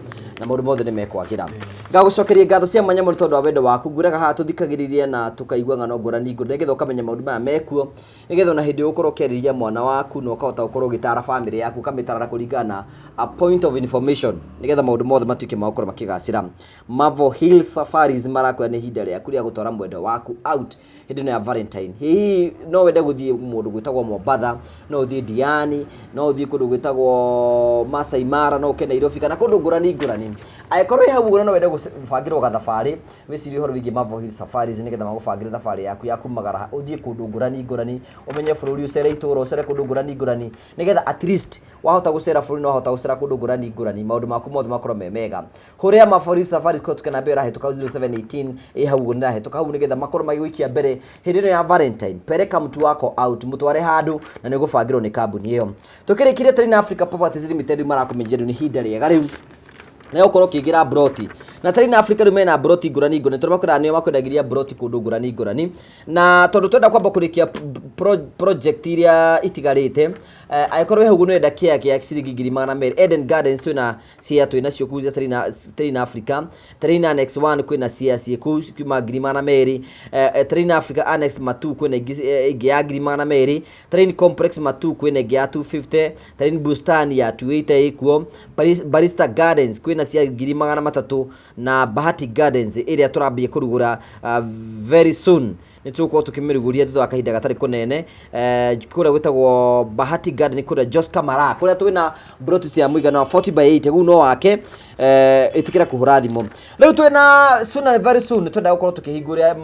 na maũndũ mothe nĩ mekwagĩra. Ngagũcokeria ngatho cia mwanya mũno tondũ wa wendo waku. Ngwĩraga haha tũthikagĩrĩria na tũkaigua ng'ano ngũrani ngũrani nĩgetha ũkamenya maũndũ maya mekuo, nĩgetha ona hĩndĩ ĩyo ũkorwo ũkĩarĩria mwana waku na ũkahota gũkorwo ũgĩtara famĩlĩ yaku, ũkamĩtarara kũringana na a point of information, nĩgetha maũndũ mothe matuĩke ma gũkorwo makĩgacĩra. Mavo Hill Safaris marakwĩra nĩ ihinda rĩaku rĩa gũtwara mwendo waku out hĩndĩ ĩno ya Valentine. Hihi no wende gũthiĩ mũndũ gwĩtagwo Mombatha, no ũthiĩ Diani, no ũthiĩ kũndũ gwĩtagwo Masai Mara, no ũke Nairobi kana kũndũ ngũrani ngũrani. Angĩkorwo wĩ hau ũguo na no wende gũbangĩrwo gathabarĩ, wĩcirie ũhoro wĩgiĩ Mavo Hill Safaris nĩgetha magũbangĩre thabarĩ yaku ya kumagara ũthiĩ kũndũ ngũrani ngũrani, ũmenye bũrũri, ũcere itũũra, ũcere kũndũ ngũrani ngũrani, nĩgetha at least wahota gũcera bũrũri na wahota gũcera kũndũ ngũrani ngũrani, maũndũ maku mothe makorwo me mega. Hũrĩra Mavo Hill Safaris kũhetũkĩra namba ĩyo ĩrahĩtũka 0718 ĩ hau ũguo, nĩrahĩtũka hau, nĩgetha makorwo magĩgũikia mbere hĩndĩ ĩno ya Valentine. Pereka mtu wako out, mũtware handũ na nĩ ũgũbangĩrwo nĩ kambuni ĩyo. Tũkĩrĩkĩria, Trina Africa Properties Limited marakũmenyithia rĩu nĩ ihinda rĩega rĩu na ũkorwo ũkĩingĩra broti Na Terrain Africa rĩu mena broti ngũrani ngũrani, tondũ makwĩraga nĩo makwendagĩria broti kũndũ ngũrani ngũrani. Na tondũ twenda kwamba kũrĩkia project iria itigarĩte, angĩkorwo wĩ hau ũguo nĩũrenda kĩa gĩa ciringi 200,000, Eden Gardens twĩna cia twĩna cio kũu cia Terrain Africa. Terrain Annex 1 kwĩna cia ciĩ kũu kuma 200,000. Terrain Africa Annex Matu kwĩna ĩngĩ ya 200,000. Terrain Complex Matu kwĩna ĩngĩ ya 250. Terrain Bustani ya 280 ĩkuo. Barista Gardens kwĩna cia 300,000, na Bahati Gardens ĩrĩa tũrambia kũrugũra very soon, nĩ tũgũkorwo tũkĩmĩrugũria thutha wa kahinda gatarĩ kũnene, kũrĩa gwĩtagwo Bahati Garden, kũrĩa Joska Mara, kũrĩa twĩna broti cia mũigana wa 40 by 80. Kũu no wake, ĩtĩkĩra kũhũra thimũ rĩu. Twĩna soon and very soon twenda gũkorwo tũkĩhingũria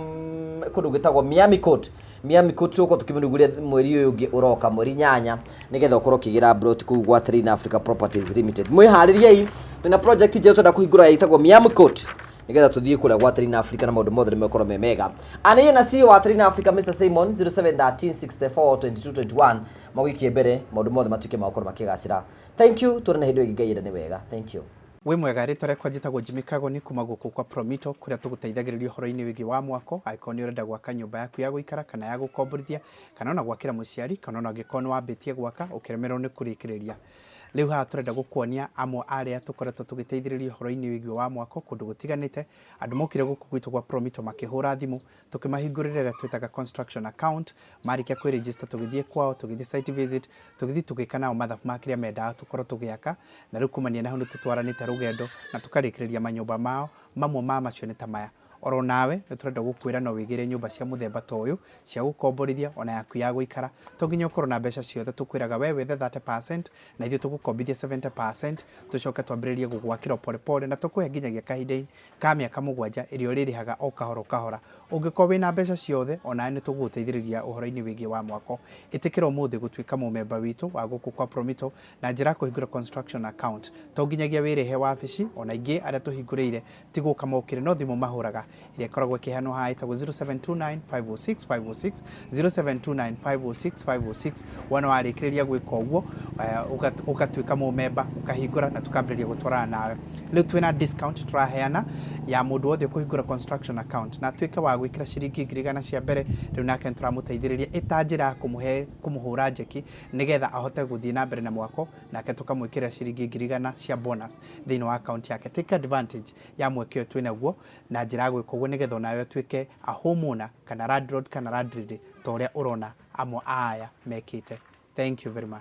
kũndũ gwĩtagwo Miami Court. Miami Court tũgũkorwo tũkĩmĩrugũria mweri ũyũ ũngĩ ũroka, mweri 8, nĩgetha ũkorwo ũkĩgĩra broti kũu gwa Terrain Africa Properties Limited. Mwĩharĩriei, twĩna project njerũ twenda kũhingũra ĩtagwo Miami Court, nĩgetha tũthiĩ kũrĩa gwa Terrain Africa na maũndũ mothe nĩmegũkorwo me mega. Aniĩ na CEO wa Terrain Africa, Mr Simon, 0713 64 22 21, magũikie mbere maũndũ mothe matuĩke ma gũkorwo makĩgacĩra. Thank you, tuonane hĩndĩ ĩyo ĩngĩ Ngai enda nĩ wega. Thank you. Wĩ mwega, rĩtwa rĩakwa njĩtagwo Jimmy Kagoni kuma gũkũ kwa Promito, kũrĩa tũgũteithagĩrĩria ũhoro-inĩ wĩgiĩ wa mwako. Angĩkorwo nĩ ũrenda gwaka nyũmba yaku ya gũikara kana ya gũkomborithia, kana ona gwakĩra mũciari, kana ona angĩkorwo nĩ wambĩtie gwaka ũkĩremererwo nĩ kũrĩkĩrĩria, rĩu haha tũrenda gũkuonia amwe arĩa tũkoretwo tũgĩteithĩrĩria ũhoro-inĩ wĩgiĩ wa mwako kũndũ gũtiganĩte. Andũ mokire gũkũ gwitũ gwa Promito makĩhũra thimũ, tũkĩmahingũrĩra ĩrĩa twĩtaga construction account. Marĩkia kwĩregister, tũgĩthiĩ kwao, tũgĩthiĩ site visit, tũgĩthiĩ tũgĩka nao mathabu ma kĩrĩa mendaga tũkorwo tũgĩaka, na rĩu kumania na hau nĩ tũtwaranĩte rũgendo na tũkarĩkĩrĩria manyũmba mao. Mamwe ma macio nĩ ta maya. Oro nawe nĩ tũrenda gũkwĩra no wĩgĩre nyũmba cia mũthemba ta ũyũ cia gũkomborithia ona yaku ya gũikara. To nginya ũkorwo na mbeca ciothe, tũkwĩraga we wethe 30% na ithuĩ tũgũkombithia 70%, tũcoke twambĩrĩrie gũgwakĩra pole pole, na tũkũhe nginyagia kahinda ka mĩaka 7 ĩrĩa ũrĩrĩhaga o kahora o kahora. Ũngĩkorwo wĩna mbeca ciothe, onawe nĩ tũgũgũteithĩrĩria ũhoro-inĩ wĩgiĩ wa mwako. Ĩtĩkĩra ũmũthĩ gũtuĩka mũmemba witũ wa gũkũ kwa Promito na njĩra ya kũhingũra construction account. To nginyagia wĩrĩhe wabici, ona ingĩ arĩa tũhingũrĩire ti gũka mokire, no thimũ mahũraga ĩrĩa ĩkoragwo ĩkĩheanwo haha ĩtagwo 0729 506 506, 0729 506 506. Wona warĩkĩrĩria gwĩka ũguo, ũgatuĩka mũmemba, ũkahingũra na tũkambĩrĩria gũtwarana nawe. Rĩu twĩna discount tũraheana ya mũndũ wothe ũkũhingũra construction account na atuĩke wa gwĩkĩra ciringi 100,000 cia mbere. Rĩu nake nĩ tũramũteithĩrĩria ĩta njĩra ya kũmũhe kũmũhũra njeki nĩgetha ahote gũthiĩ na mbere na mwako, nake tũkamwĩkĩra ciringi 100,000 cia bonus thĩinĩ wa account yake. Take advantage ya mweke ũyũ twĩnaguo na njĩra ya gwĩka ũguo, nĩgetha onawe ũtuĩke a homeowner kana landlord kana landlady ta ũrĩa ũrona amwe a aya mekĩte. Thank you very much.